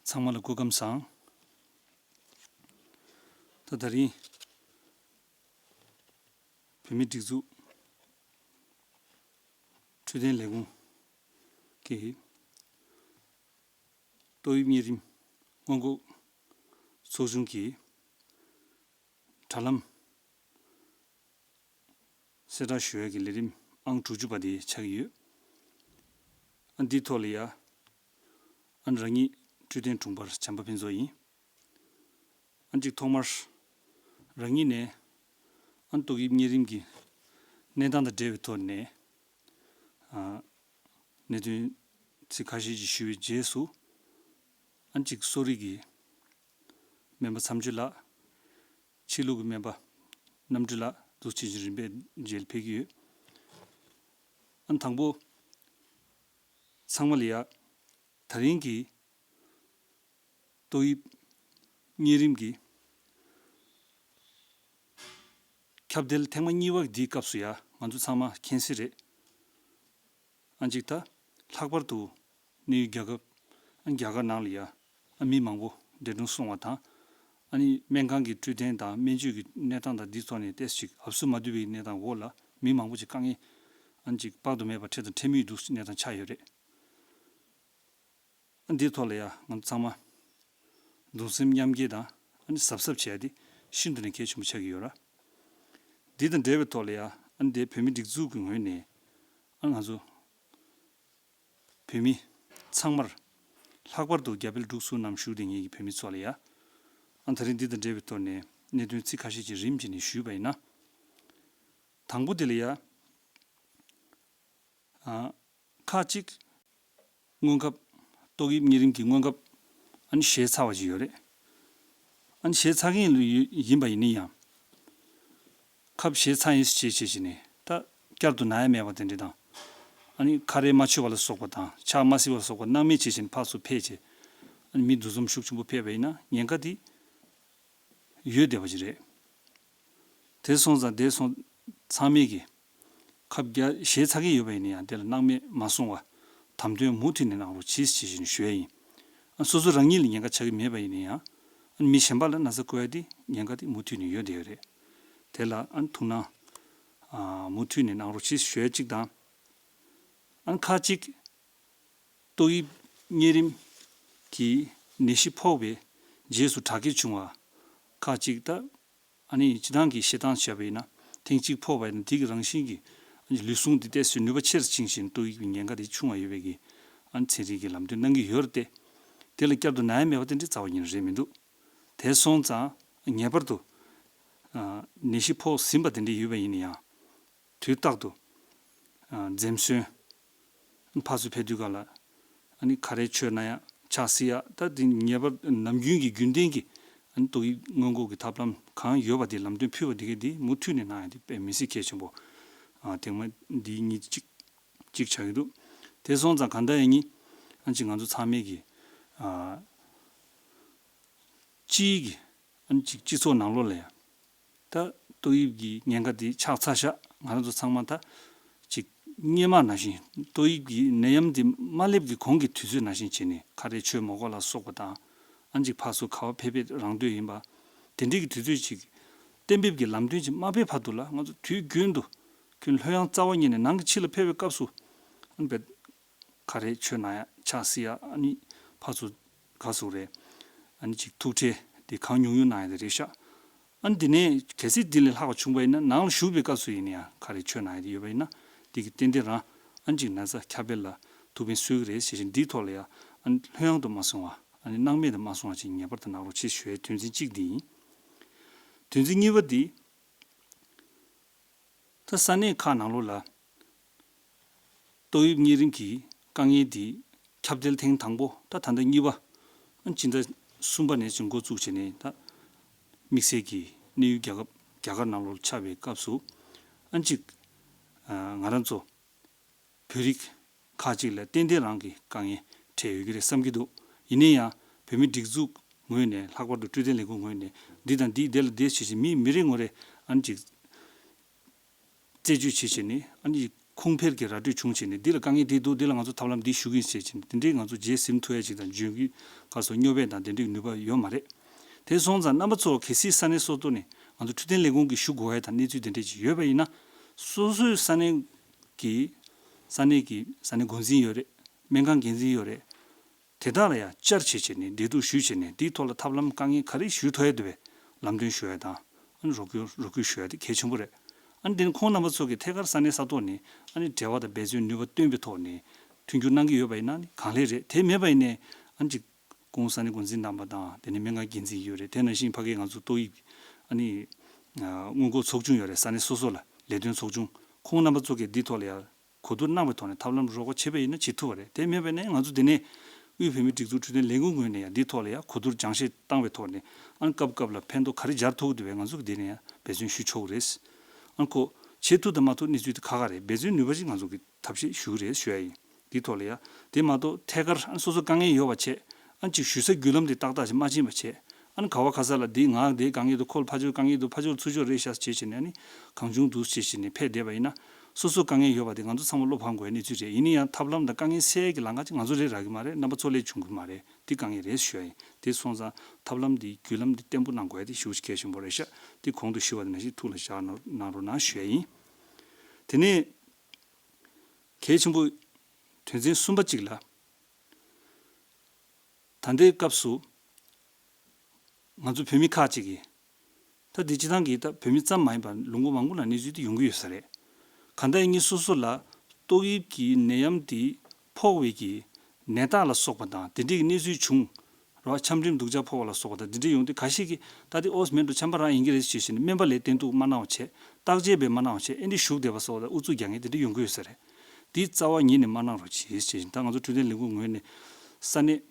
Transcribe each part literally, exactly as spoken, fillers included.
ཚང་མ་ལ་སྐུ་ཁམས་བཟང་། ད་དེ་རིང་བོད་མིའི་སྒྲིག་འཛུགས་འཕྲོད་བསྟེན་ལས་ཁུངས་ཀྱི་ཏོག་དབྱིབས་གཉན་རིམས་སྔོན་འགོག་ཚོགས་ཆུང་གི་དྲ་ལམ་གསལ་བསྒྲགས་ཞུ་ཡག་གི་ལས་རིམ་ཨང་དྲུག་ཅུ་པ་དེ་ཆགས་ཀྱི་ཡོད། ཨ་འདིའི་ཐོག་ལ་ཡ་ཨ་རང་ཉིད་འཕྲོད་བསྟེན་དྲུང་འཕར་བྱམས་པ་ཕུན་ཚོགས་ཡིན། ཨ་གཅིག་ཐོག་མར་རང་ཉིད་ནས་ཨ་ཏོག་དབྱིབས་གཉན་རིམས་ཀྱི་གནས་སྟངས་དང་འབྲེལ་བའི་ཐོག་ནས་ཨ་གནད་དོན་ཚིག་ཁ་ཤས་ཅིག་ཞུས་པའི་རྗེས་སུ། ཨ་གཅིག་གསོ་རིག་གི་སྨན་པ་མཚམས་གཅོད་ལགས། ཕྱི་ལུགས་ཀྱི་སྨན་པ་རྣམ་གྲོལ་ལགས། འདུག་སེ་བྱས་རིམ་པས་རྗེས་ལ་ཕེབས་ཀྱི་ཡོད། ཨ་དང་པོ་ཚང་མ་ལ་ཡ་དེ་རིང་གི་ཏོག་དབྱིབས་གཉན་རིམས་ཀྱི་ཁྱབ་གདལ་ཐེངས་མ་གཉིས་པ་འདིའི་སྐབས་སུ་ཡ་ང་ཚོ་ཚང་མ་མཁྱེན་གསལ་རེད། ཨ་གཅིག་ད་ལྷག་པར་དུ་གནས་ཡུལ་རྒྱ་གར་ཨ་རྒྱ་གར་ནང་ལ་ཡ་ཨ་མི་མང་པོ་འདས་གྲོངས་སོང་བ་དང་། ཨ་ནི་སྨན་ཁང་གི་འཕྲོད་བསྟེན་དང་སྨན་བཅོས་ཀྱི་གནས་སྟངས་དང་འདིའི་ཐོག་ནས་ཏོག་ཙམ་ཞིག་ཨབ་སུ་མ་བསྡུས་པའི་གནས་སྟངས་འོག་ལ་མི་མང་པོ་ཞིག་དཀའ་ངལ་ཨ་གཅིག་དཔག་ཏུ་མེད་པ་འཕྲད་དང་འཕྲད་མུས་འདུག་གནས་སྟངས་ཆགས་ཡོད་རེད། ཨ་འདིའི་ཐོག་ལ་ཡ་ང་ཚོ་ཚང་མ་གདུང་སེམས་མཉམ་སྐྱེད་དང་ཨ་ནི་གཟབ་གཟབ་བྱས་ཏེ་ཤིན་ཏུ་ནས་གལ་ཆེན་པོ་ཆགས་ཀྱི་ཡོད་ར། འདི་དང་འབྲེལ་བའི་ཐོག་ལ་ཡ་ཨ་ནི་དེ་བོད་མི་སྒྲིག་འཛུགས་ཀྱི་ངོས་ནས་ཨ་ང་ཚོ་བོད་མི་ཚང་མར་ལྷག་པར་དུ་རྒྱ་བལ་འབྲུག་གསུམ་ནང་བཞུགས་བསྡད་མཁན་གྱི་བོད་མི་ཚོ་ལ་ཡ་ཨ་དེ་རིང་འདི་དང་འབྲེལ་བའི་ཐོག་ནས་གནད་དོན་ཚིག་ཁ་ཤས་ཅིག་རིམ་གྱིས་ནས་ཞུས་པ་ཡིན་ན། དང་པོ་དེ་ལ་ཡ། ཨ། ཁག་ཅིག་སྔོན་ཁབ། ཏོག་དབྱིབས་གཉན་རིམས་ཀྱི་སྔོན་ཁབ་ཨ་ནི་བཞེས་ཚར་བ་ཅིག་ཡོད་རེད། ཨ་ནི་བཞེས་ཚར་མཁན་ཡིན་པ་ཡིན་ན་ཡང་། ཁབ་བཞེས་ཚར་ཡིན་ཟེར་བྱས་བྱས་བྱས་ནས་ད་བསྐྱར་དུ་ན་ཡ་མེད་པ་དེ་འདྲ་དང་། ཨ་ནི་ཁ་རས་མ་ཆོད་པ་ལ་སོགས་པ་དང་ཕྱག་མ་བསིལ་བ་ལ་སོགས་པ་སྣང་མེད་བྱས་བྱས་ནས་ཕར་ཚུར་ཕེབས་བྱས། ཨ་ནི་མི་འདུ་འཛོམས་ཤུགས་ཆེན་པོ་ཕེབས་པ་ཡིན་ན་ཉེན་ཁ་དེ་ཡོད་བསྡད་པ་ཅིག་རེད། དེ་སོང་ཙང་དེ་སོང་ཚང་མས་ཀྱི་ཁབ་བརྒྱ་བཞེས་ཚར་གྱི་ཡོད་པ་ཡིན་ན་ཡང་དེ་ལ་སྣང་མེད་མ་སོང་བ་དམ་དོན་མུ་མཐུད་ནས་གནང་རོགས་གྱིས་ཞེས་ཞུ་ཡ་ཡིན། ཨ་སོ་སོ་རང་ཉིད་ལ་ཉེན་ཁ་ཆགས་ཀྱི་མེད་པ་ཡིན་ན་ཡང་ཨ་མི་གཞན་པ་ལ་ན་ཚ་བཀོད་ཡ་དེ་ཉེན་ཁ་དེ་མུ་མཐུད་ནས་ཡོད་བསྡད་ཡོད་རེད། དེ་ལ་ཨ་ཐུགས་སྣང་ཨ་མུ་མཐུད་ནས་གནང་རོགས་གྱིས་ཞུ་ཡ་གཅིག་དང་། ཨ་ཁ་ཅིག་ཏོག་དབྱིབས་གཉན་རིམས་ཀྱི་ནད་གཞི་ཕོག་པའི་རྗེས་སུ་དྲག་སྐྱེད་བྱུང་བ་ཁག་ཅིག་ད་ཨ་ནི་སྤྱི་བཏང་གི་བཤད་སྟངས་བྱས་པ་ཡིན་ན་ཐེངས་གཅིག་ཕོག་པ་ཡིན་ན་དེ་གི་རང་བཞིན་གྱིས་ཨ་ནི་ལུས་ཟུངས་འདི་ཏོག་ཙམ་ནུས་པ་ཆེར་ཕྱིན་བཞིན་ཏོག་དབྱིབས་ཀྱི་ཉེན་ཁ་དེ་ཆུང་བ་ཡོད་པའི་གི་ཨ་ནི་ཚན་རིག་གི་ལམ་སྟོན་གནང་གི་ཡོད་རེད་དེ། དེ་ལ་བསྐྱར་དུ་ན་ཡ་མེད་པ་དེ་འདྲའི་རྩ་བ་ཉིད་ནས་རེད་མི་འདུག་དེ་སོང་ཙང་ངེས་པར་དུ་ཨ་ནད་གཞི་ཕོག་ཟིན་པ་དེ་འདྲ་ཡོད་པ་ཡིན་ན་ཡང་། དུས་རྟག་ཏུ་ཨ་འཛེམ་ཟོན། ཕར་ཚུར་ཕེབས་དུས་སྒང་ལ་ཨ་ནི་ཁ་རས་མཆོད་གནང་ཡ། ཕྱག་བསིལ་ཡ། ད་དེ་ངེས་པར་ནམ་རྒྱུན་གྱི་རྒྱུན་ལྡན་གྱི་ཨ་ནི་ཏོག་དབྱིབས་སྔོན་འགོག་གི་ཐབས་ལམ་གང་ཡོད་པ་དེ་ལམ་སྟོན་ཕུལ་བ་དེ་གས་དེ་མུ་མཐུད་ནས་གནང་ཡ་དེ་དཔེ་མི་སྲིད་གལ་ཆེན་པོ། ཨ་ཐེངས་མ་འདི་གཉིས་གཅིག་གཅིག་ཆགས་ཀྱི་འདུག་དེ་སོང་ཙང་གང་ལྟར་ཡིན་ནའི་ཨ་ཅིག་ང་ཚོ་ཚང་མས་ཀྱི་ཨ་སྤྱིའི་གི་ཨ་ནི་ཅིག་སྤྱི་ཚོགས་ནང་ལོགས་ལ་ཡང་ད་ཏོག་དབྱིབས་ཀྱི་ཉེན་ཁ་དེ་ཆགས་ཚར་ཤག་ང་རང་ཚོ་ཚང་མ་ད་ཅིག་སྔོན་མ་ནང་བཞིན་ཏོག་དབྱིབས་ཀྱི་ནད་ཡམས་དེ་མ་སླེབས་ཀྱི་གོང་གི་དུས་ཚོད་ནང་བཞིན་བྱས་ནས་ཁ་རས་མཆོད་མ་དགོས་ལ་སོགས་པ་དང་། ཨ་ནི་ཅིག་ཕར་ཚུར་ག་པར་ཕེབས་ཕེབས་རང་འདོད་ཡིན་པ། དེ་འདྲའི་གི་དུས་ཚོད་ཅིག་གཏན་འབེབས་ཀྱི་ལམ་སྟོན་ཅིག་མ་སྤེལ་བར་དུ་ལ་ང་ཚོ་དུས་རྒྱུན་དུ་ཁྱོན་ལྷོད་ཡངས་རྩ་བ་ཉིད་ནས་ནང་གི་ཕྱི་ལ་ཕེབས་པའི་སྐབས་སུ་ཨ་ནི་བེད། ཁ་རས་མཆོད་གནང་ཡ། ཕྱག་བསིལ་ཡ། ཨ་ནི་ཕར་ཚུར་ག་ཟེར་དགོས་རེད། ཨ་ནི་ཅིག་ཐུགས་ཁྲལ་དེ་གང་ཉུང་ཉུང་གནང་ཡ་དེ་རེད་ཤག་ཨ་ནི་དེ་ནས་གལ་སྲིད་དེ་ལས་ལྷག་པ་བྱུང་བ་ཡིན་ན་ནང་ལ་བཞུགས་པའི་སྐབས་སུ་ཡིན་ན་ཡང་ཁ་རས་མཆོད་གནང་ཡ་དེ་ཡོད་པ་ཡིན་ན་དེ་གི་ཏན་ཏན་རང་ཨ་ནི་ཅིག་ན་ཚ་ཁྱབ་སྤེལ་ལ་ཐུགས་ཕན་གསོས་ཀྱི་རེད་ཞེས་བཞིན་འདིའི་ཐོག་ལ་ཡང་ཨ་ནི་ལྷོད་ཡངས་དུ་མ་སོང་བ་ཨ་ནི་སྣང་མེད་དུ་མ་སོང་བ་ཅིག་ངེས་པར་དུ་གནང་རོགས་ཞེས་ཞུ་ཡའི་དོན་ཚན་གཅིག་འདི་ཡིན། དོན་ཚན་གཉིས་པ་འདི། ད་ས་གནས་ཁག་ནང་ལོགས་ལ་ཏོག་དབྱིབས་གཉན་རིམས་ཀྱི་དཀའ་ངལ་འདི་ཁྱབ་གདལ་ཐེངས་དང་པོ་ད་ད་ལྟ་གཉིས་པ་ཨ་སྤྱི་ཟླ་གསུམ་པ་ནས་ཅིག་འགོ་བཙུགས་བྱས་ནས་ད་དམིགས་བསལ་གྱི་གནས་ཡུལ་རྒྱ་གར་རྒྱ་གར་ནང་ལོགས་ལ་ཆགས་པའི་སྐབས་སུ་ཨ་ཅིག་ང་རང་ཚོ་བོད་རིགས་ཁག་ཅིག་ལ་ཏན་ཏན་རང་གི་དཀའ་ངལ་འཕྲད་ཡོད་ཀྱི་རེད་བསམ་གྱི་འདུག་ཡིན་ན་ཡང་བོད་མི་སྒྲིག་འཛུགས་ངོས་ནས་ལྷག་པར་དུ་འཕྲོད་བསྟེན་ལས་ཁུངས་ངོས་ནས་འདི་དང་འདི་དེ་ལ་དེ་བྱེད་བཞིན་མི་མི་རེ་ངོ་རེ་ཨ་ནི་ཅིག་རྩད་གཅོད་བྱེད་བྱས་ནས་ཨ་ནི་ ཁུངས་འཕེར་གྱི་ར་སྤྲོད་བྱུང་བྱས་ནས། འདི་ལ་དཀའ་ངལ་འདི་འདུག་འདི་ལ་ང་ཚོ་ཐབས་ལམ་འདི་ཞུ་གི་ཡིན་ཟེར་བྱས་ནས། དེ་འདྲའི་ང་ཚོ་རྗེས་ཟིན་ཐུབ་ཡ་ཅིག་དང་། འཇོན་གྱི་ག་སོ་སྨྱོ་བས་དང་དེ་འདྲའི་ནུས་པ་ཡོད་མ་རེད། དེ་སོང་ཙང་རྣམ་པ་ཚོ་གལ་སྲིད་ས་གནས་སོ་སོ་ནས་ང་ཚོ་འཕྲོད་བསྟེན་ལས་ཁུངས་ཀྱི་ཞུ་དགོས་ཡ་དང་གནས་ཚུལ་དེ་འདྲ་ཅིག་ཡོད་པ་ཡིན་ན། སོ་སོའི་ས་གནས་ཀྱི་ས་གནས་ཀྱི་ས་གནས་འགོ་འཛིན་ཡོད་རེད། སྨན་ཁང་འགན་འཛིན་ཡོད་རེད། དེ་དག་ལ་ཡང་བཅར་བྱས་བྱས་ནས་འབྲེལ་གཏུག་ཞུས་བྱས་ནས། འདིའི་ཐོག་ལ་ཐབས་ལམ་དཀའ་ངལ་ག་རེ་ཞུ་ཐུབ་ཡ་འདུག་པས་ལམ་སྟོན་ཞུ་ཡ་དང་། ཨ་ནི་རོགས་སྐྱོར་རོགས་སྐྱོར་ཞུ་ཡ་དེ་གལ་ཆེན་པོ་རེད། ཨ་ནི་དེ་ནི་ཁོང་རྣམ་པ་ཚོ་གིས་ཐད་ཀར་ས་གནས་ས་ཐོག་ནས་ཨ་ནི་འབྲེལ་བ་དང་འབད་བརྩོན་ནུས་པ་བཏོན་པའི་ཐོག་ནས་མཐུན་འགྱུར་གནང་གི་ཡོད་པ་ཡིན་ན་ནི་གང་ལེགས་རེད། དེ་མེད་པ་ཡིན་ནའི་ཨ་ནི་ཅིག་ཁོང་ས་གནས་འགོ་འཛིན་རྣམ་པ་དང་། དེ་ནས་སྨན་ཁང་འགན་འཛིན་ཡོད་རེད། དེ་ནང་བཞིན་ཕ་གིའི་ང་ཚོ་ཏོག་དབྱིབས་ཨ་ནི་སྔོན་འགོག་ཚོགས་ཆུང་ཡོད་རེད། ས་གནས་སོ་སོ་ལ་ལས་དོན་ཚོགས་ཆུང་། ཁོང་རྣམ་པ་ཚོ་གིས་འདིའི་ཐོག་ལ་ཡང་གོ་བསྡུར་གནང་བའི་ཐོག་ནས་ཐབས་ལམ་རོགས་པ་བྱེད་པ་ཡིན་ན་བྱེད་ཐུབ་པ་རེད། དེ་མེད་པ་ཡིན་ན་ང་ཚོ་འདི་ནས་དབུས་བོད་མིའི་སྒྲིག་འཛུགས་འཕྲོད་བསྟེན་ལས་ཁུངས་ངོས་ནས་ཡང་འདིའི་ཐོག་ལ་ཡང་གོ་བསྡུར་སྦྱང་བཤད་བཏང་བའི་ཐོག་ནས། ཨ་ནི་སྐབས་སྐབས་ལ་ཕན་ཐོགས་ག་རེ་སྦྱར་ཐུབ་ཀྱི་འདུག་པས་ང་ཚོ་གིས་འདི་ནས་ཡང་འབད་བརྩོན་ཞུ་ཆོག་གི་རེད། ཨ་ནི་ཁོ་བྱེད་ཐུབ་དང་མ་ཐུབ་གནས་ཚུལ་དེ་ཁག་ཁག་རེད། འབད་བརྩོན་ནུས་པ་ཞིག་ང་ཚོ་གིས་ཐབས་ཤེས་ཞུ་གི་རེད་ཞུ་ཡ་ཡིན། འདིའི་ཐོག་ལ་ཡ། དེ་མ་གཏོགས་ཐད་ཀར་ཨ་ནི་སོ་སོ་དཀའ་ངལ་ཡོད་པ་བྱས། ཨ་ནི་ཅིག་ཞུ་སའི་བརྒྱུད་ལམ་དེ་ཏག་ཏག་ཅིག་མ་ཕྱིན་པ་བྱས། ཨ་ནི་ག་བ་ག་ས་ལ་འདི་ང་འདི་དཀའ་ངལ་འདུག་ཁོ་ལ་ཕར་ཕྱོགས་དཀའ་ངལ་འདུག་ཕར་ཕྱོགས་ཚུར་ཕྱོགས་རེད་ཤག་བྱས་བྱས་ནས། ཨ་ནི་གང་བྱུང་འདུག་བྱས་བྱས་ནས་ཕེབས་བསྡད་པ་ཡིན་ན། སོ་སོ་དཀའ་ངལ་ཡོད་པ་དེ་ང་ཚོ་ཚང་མ་བློ་ཕམ་དགོས་ཡ་གནས་ཚུལ་རེད། ཡིན་ན་ཡང་ཐབས་ལམ་དང་དཀའ་ངལ་སེལ་ཡ་གི་ལམ་ཁ་ཅིག་ང་ཚོ་ལས་རག་གི་མ་རེད། རྣམ་པ་ཚོ་ལས་བྱུང་གི་མ་རེད། འདི་དཀའ་ངལ་རེད་ཞུ་ཡ་ཡིན། དེ་སོང་ཙང་ཐབས་ལམ་འདི་བརྒྱུད་ལམ་འདི་བརྟན་པོ་གནང་དགོས་ཡ་དེ་ཞེ་པོ་ཅིག་གལ་ཆེན་པོ་རེད་ཤག་འདི་གོང་དུ་ཞུས་པ་དེ་ནང་བཞིན་ཐུགས་ལ་བཞག་གནང་རོགས་གནང་ཞུ་ཡ་ཡིན། དེ་ནས་གལ་ཆེན་པོ་དོན་ཚན་གསུམ་པ་གཅིག་ལ། ད་ལྟའི་སྐབས་སུ་ང་ཚོ་བོད་མི་ཁག་ཅིག་གིས། ད་འདི་སྤྱི་བཏང་གི་ད་བོད་མི་ཙམ་མ་ཡིན་པར་ལུང་པ་མང་པོ་ལ་གནས་ཚུལ་དེ་ཡོང་གི་ཡོད་ས་རེད། གང་ལྟར་ཡིན་ནའི་སོ་སོ་ལ་ཏོག་དབྱིབས་ཀྱི་ནད་ཡམས་དེ་ཕོག་པའི་གི་ནད་རྟགས་ལ་སོགས་པ་དང་། དེ་འདྲའི་གི་གནས་ཚུལ་བྱུང་རོགས། ཆམ་རིམས་སྡུག་ཅག་ཕོག་པ་ལ་སོགས་པ་དང་། དེ་འདྲའི་ཡོང་དུས་ཁ་ཤས་ཀྱིས་ད་དེ་ཨོས་མེད་འགྲོ། ཆམ་པ་རང་ཡིན་གྱི་རེད་ཅེས་བྱས་ནས་སྨན་པ་ལ་བསྟེན་གཏུག་མ་གནང་བ་བྱས། བརྟག་དཔྱད་སྦེ་མ་གནང་བ་བྱས། ཨེ་འདྲ་བཞུགས་བསྡད་པ་སོགས་དང་ཨུ་ཚུགས་རྒྱག་མཁན་དེ་འདྲ་ཡོང་གི་ཡོད་ས་རེད། དེའི་རྩ་བ་ཉིད་ནས་མ་གནང་རོགས་བྱེད་ཅེས་བྱས་ནས། ད་ང་ཚོ་འཕྲོད་བསྟེན་ལས་ཁུངས་ངོས་ནས་ས་གནས་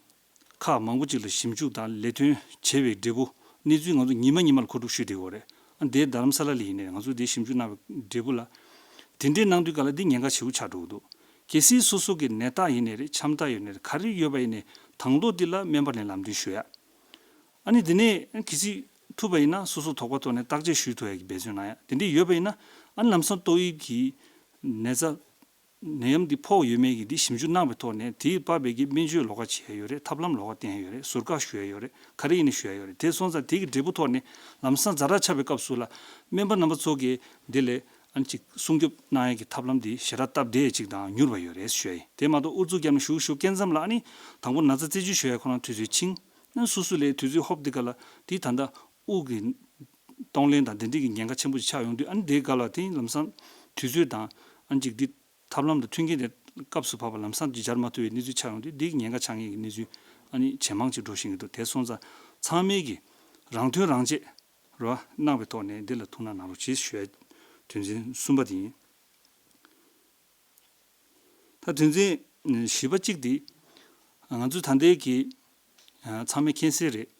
ཁག་མང་པོ་ཅིག་ལ་ཞིབ་འཇུག་དང་ལས་དོན་བྱས་པའི་འབྲས་བུ། གནས་ཚུལ་ང་ཚོ་ཉི་མ་ཉི་མ་ལ་མཁོ་སྒྲུབ་ཞུས་བསྡད་ཡོད་རེད། ཨ་འདིར་རྡ་རམ་ས་ལ་ལ་ཡིན་ནའི་ང་ཚོས་འདིར་ཞིབ་འཇུག་གནང་བའི་འབྲས་བུ་ལ། དེ་འདྲའི་གནང་དུས་སྐབས་ལ་འདི་ཉེན་ཁ་ཆེ་པོ་ཆགས་འགྲོ་གི་འདུག་གལ་སྲིད་སོ་སོ་གི་ནད་རྟགས་ཡིན་ནའི་རེད། ཆམ་རྟགས་ཡོད་ནའི་རེད། ག་རེ་ཡོད་པ་ཡིན་ནའི་དང་ཐོག་འདི་ལ་སྨན་པ་ནས་ལམ་སྟོན་ཞུ་ཡ། ཨ་ནི་དེ་ནས་གལ་སྲིད་ཐུབ་པ་ཡིན་ན་སོ་སོ་དོགས་པ་ཐོག་ནས་བརྟག་དཔྱད་ཞུ་ཐུབ་ཡ་གི་འབད་བརྩོན་གནང་ཡ། དེ་འདྲ་ཡོད་པ་ཡིན་ན། ཨ་ནི་ལམ་སང་ཏོག་དབྱིབས་ཀྱི་ནད་ཚ་ནད་ཡམས་འདི་ཕོག་ཡོད་མེད་ཀྱི་འདི་ཞིབ་འཇུག་གནང་བའི་ཐོག་ནས། དེའི་བབས་པའི་གི་སྨན་བཅོས་ལོགས་ཀ་བྱེད་ཡ་ཡོད་རེད། ཐབས་ལམ་ལོགས་ཀ་བསྟེན་ཡ་ཡོད་རེད། ཟུར་བཀག་ཞུ་ཡ་ཡོད་རེད། ག་རེ་ཡིན་ནའི་ཞུ་ཡ་ཡོད་རེད། དེ་སོང་ཙང་དེ་གི་འབྲས་བུ་ཐོག་ནས་ལམ་སང་ཛ་དྲག་ཆགས་པའི་སྐབས་སུ་ལ་སྨན་པ་རྣམ་པ་ཚོ་གིས་འདི་ལས་ཨ་ནི་ཅིག་སྲུང་སྐྱོབ་གནང་ཡ་གི་ཐབས་ལམ་འདི་ཞེ་དྲག་སྟབས་བདེ་ཅིག་དང་མྱུར་བ་ཡོད་རེད་ཞུ་ཡ་ཡིན། དེ་མ་གཏོགས་ཨུ་ཚུགས་བརྒྱབ་ནས་བཞུགས་བཞུགས་སྐྱེལ་མཚམས་ལ། ཨ་ནི་དང་པོ་ན་ཚ་རྩད་གཅོད་ཞུ་ཡ་ཁོ་རང་དུས་ཚོད་འཕྱིང་། ཨ་ནི་སོ་སོ་ལ་དུས་ཚོད་ཧོབ་དེ་ག་ལ་དེ་ད་ལྟ་དབུགས་ཀྱི་གཏོང་ལེན་དང་དེ་འདྲའི་གི་ཉེན་ཁ་ཆེན་པོ་ཞིག་ཆགས་ཡོང་དུས། ཨ་ནི་དེའི་སྐབས་ལ་དེ་ལམ་སང་དུས་ཚོད་དང་ཨ་ནི་ཅིག་འདི་ཐབས་ལམ་དང་མཐུན་རྐྱེན་དེ་སྐབས་སུ་བབས་པ་ལམ་སང་དེ་སྦྱར་མ་ཐུབ་པའི་གནས་ཚུལ་ཆགས་ཡོང་དུས། འདི་གི་ཉེན་ཁ་ཆགས་མཁན་གྱི་གནས་ཚུལ་ཨ་ནི་ཇེ་མང་ཅིག་འགྲོ་བཞིན་གྱི་འདུག་དེ་སོང་ཙང་ཚང་མས་ཀྱི་རང་དོན་རང་གཅེས་རོགས་གནང་བའི་ཐོག་ནས་འདི་ལ་ཐུགས་སྣང་གནང་རོགས་ཞེས་ཞུ་ཡ་དོན་ཚན་གསུམ་པ་དེ་ཡིན། ད་དོན་ཚན་བཞི་པ་གཅིག་དེ། ང་ཚོས་ད་ལྟའི་གི་ཚང་མས་མཁྱེན་གསལ་རེད།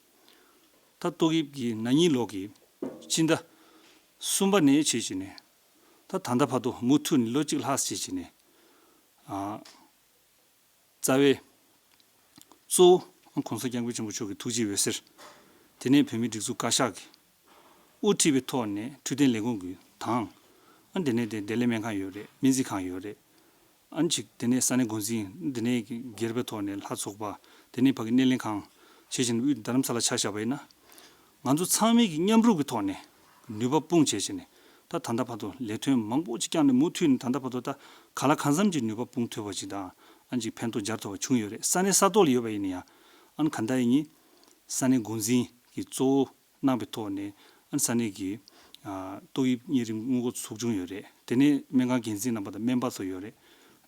ད་ཏོག་དབྱིབས་ཀྱི་ན་ནིང་ལོ་གི་སྤྱི་ཟླ་གསུམ་པ་ནས་བྱས་བྱས་ནས། ད་ད་ལྟ་བར་དུ་མུ་མཐུད་ནས་ལོ་གཅིག་ལྷག་བྱས་བྱས་ནས། རྩ་བའི་གཙོ་བོ་༸གོང་ས་༸སྐྱབས་མགོན་ཆེན་པོ་མཆོག་གི་ཐུགས་རྗེའི་འོད་ཟེར། དེ་ནས་བོད་མིའི་སྒྲིག་འཛུགས་བཀའ་ཤག་གི་དབུ་ཁྲིད་པའི་ཐོག་ནས་འཕྲོད་བསྟེན་ལས་ཁུངས་ཀྱི་དང་། ཨ་དེ་ནས་དེ་བདེ་ལེགས་སྨན་ཁང་ཡོད་རེད། སྨན་རྩིས་ཁང་ཡོད་རེད། ཨ་ཅིག་དེ་ནས་ས་གནས་འགོ་འཛིན། དེ་ནས་སྒེར་པའི་ཐོག་ནས་ལྷ་ཚོགས་པ། དེ་ནས་ཕ་གི་སྣེ་ལེན་ཁང་། བྱས་བྱས་ནས་དབུས་རྡ་རམ་ས་ལ་ཆ་བཞག་པ་ཡིན་ན། ང་ཚོ་ཚང་མས་ཀྱི་མཉམ་རུབ་ཀྱི་ཐོག་ནས་ནུས་པ་སྤུངས་བྱས་བྱས་ནས། ད་ད་ལྟ་བར་དུ་ལས་དོན་མང་པོ་ཅིག་བསྐྱངས་ནས། མུ་མཐུད་ནས་ད་ལྟ་བར་དུ་ད་གང་ལ་གང་འཚམ་གྱི་ནུས་པ་སྤུངས་ཐུབ་པ་ཅིག་དང་། ཨ་ཅིག་ཕན་ཐོགས་སྦྱར་ཐུབ་པ་བྱུང་ཡོད་རེད། ས་གནས་ས་ཐོག་ལ་ཡོད་པ་ཡིན་ན་ཡང་། ཨ་གང་ལྟར་ཡིན་ནའི་ས་གནས་འགོ་འཛིན་གྱི་གཙོ་བོ་གནང་བའི་ཐོག་ནས། ཨ་ས་གནས་ཀྱི་ཨ་ཏོག་དབྱིབས་གཉན་རིམས་སྔོན་འགོག་ཚོགས་ཆུང་ཡོད་རེད། དེ་ནས་སྨན་ཁང་འགན་འཛིན་རྣམ་པ་དང་སྨན་པ་ཚོ་ཡོད་རེད།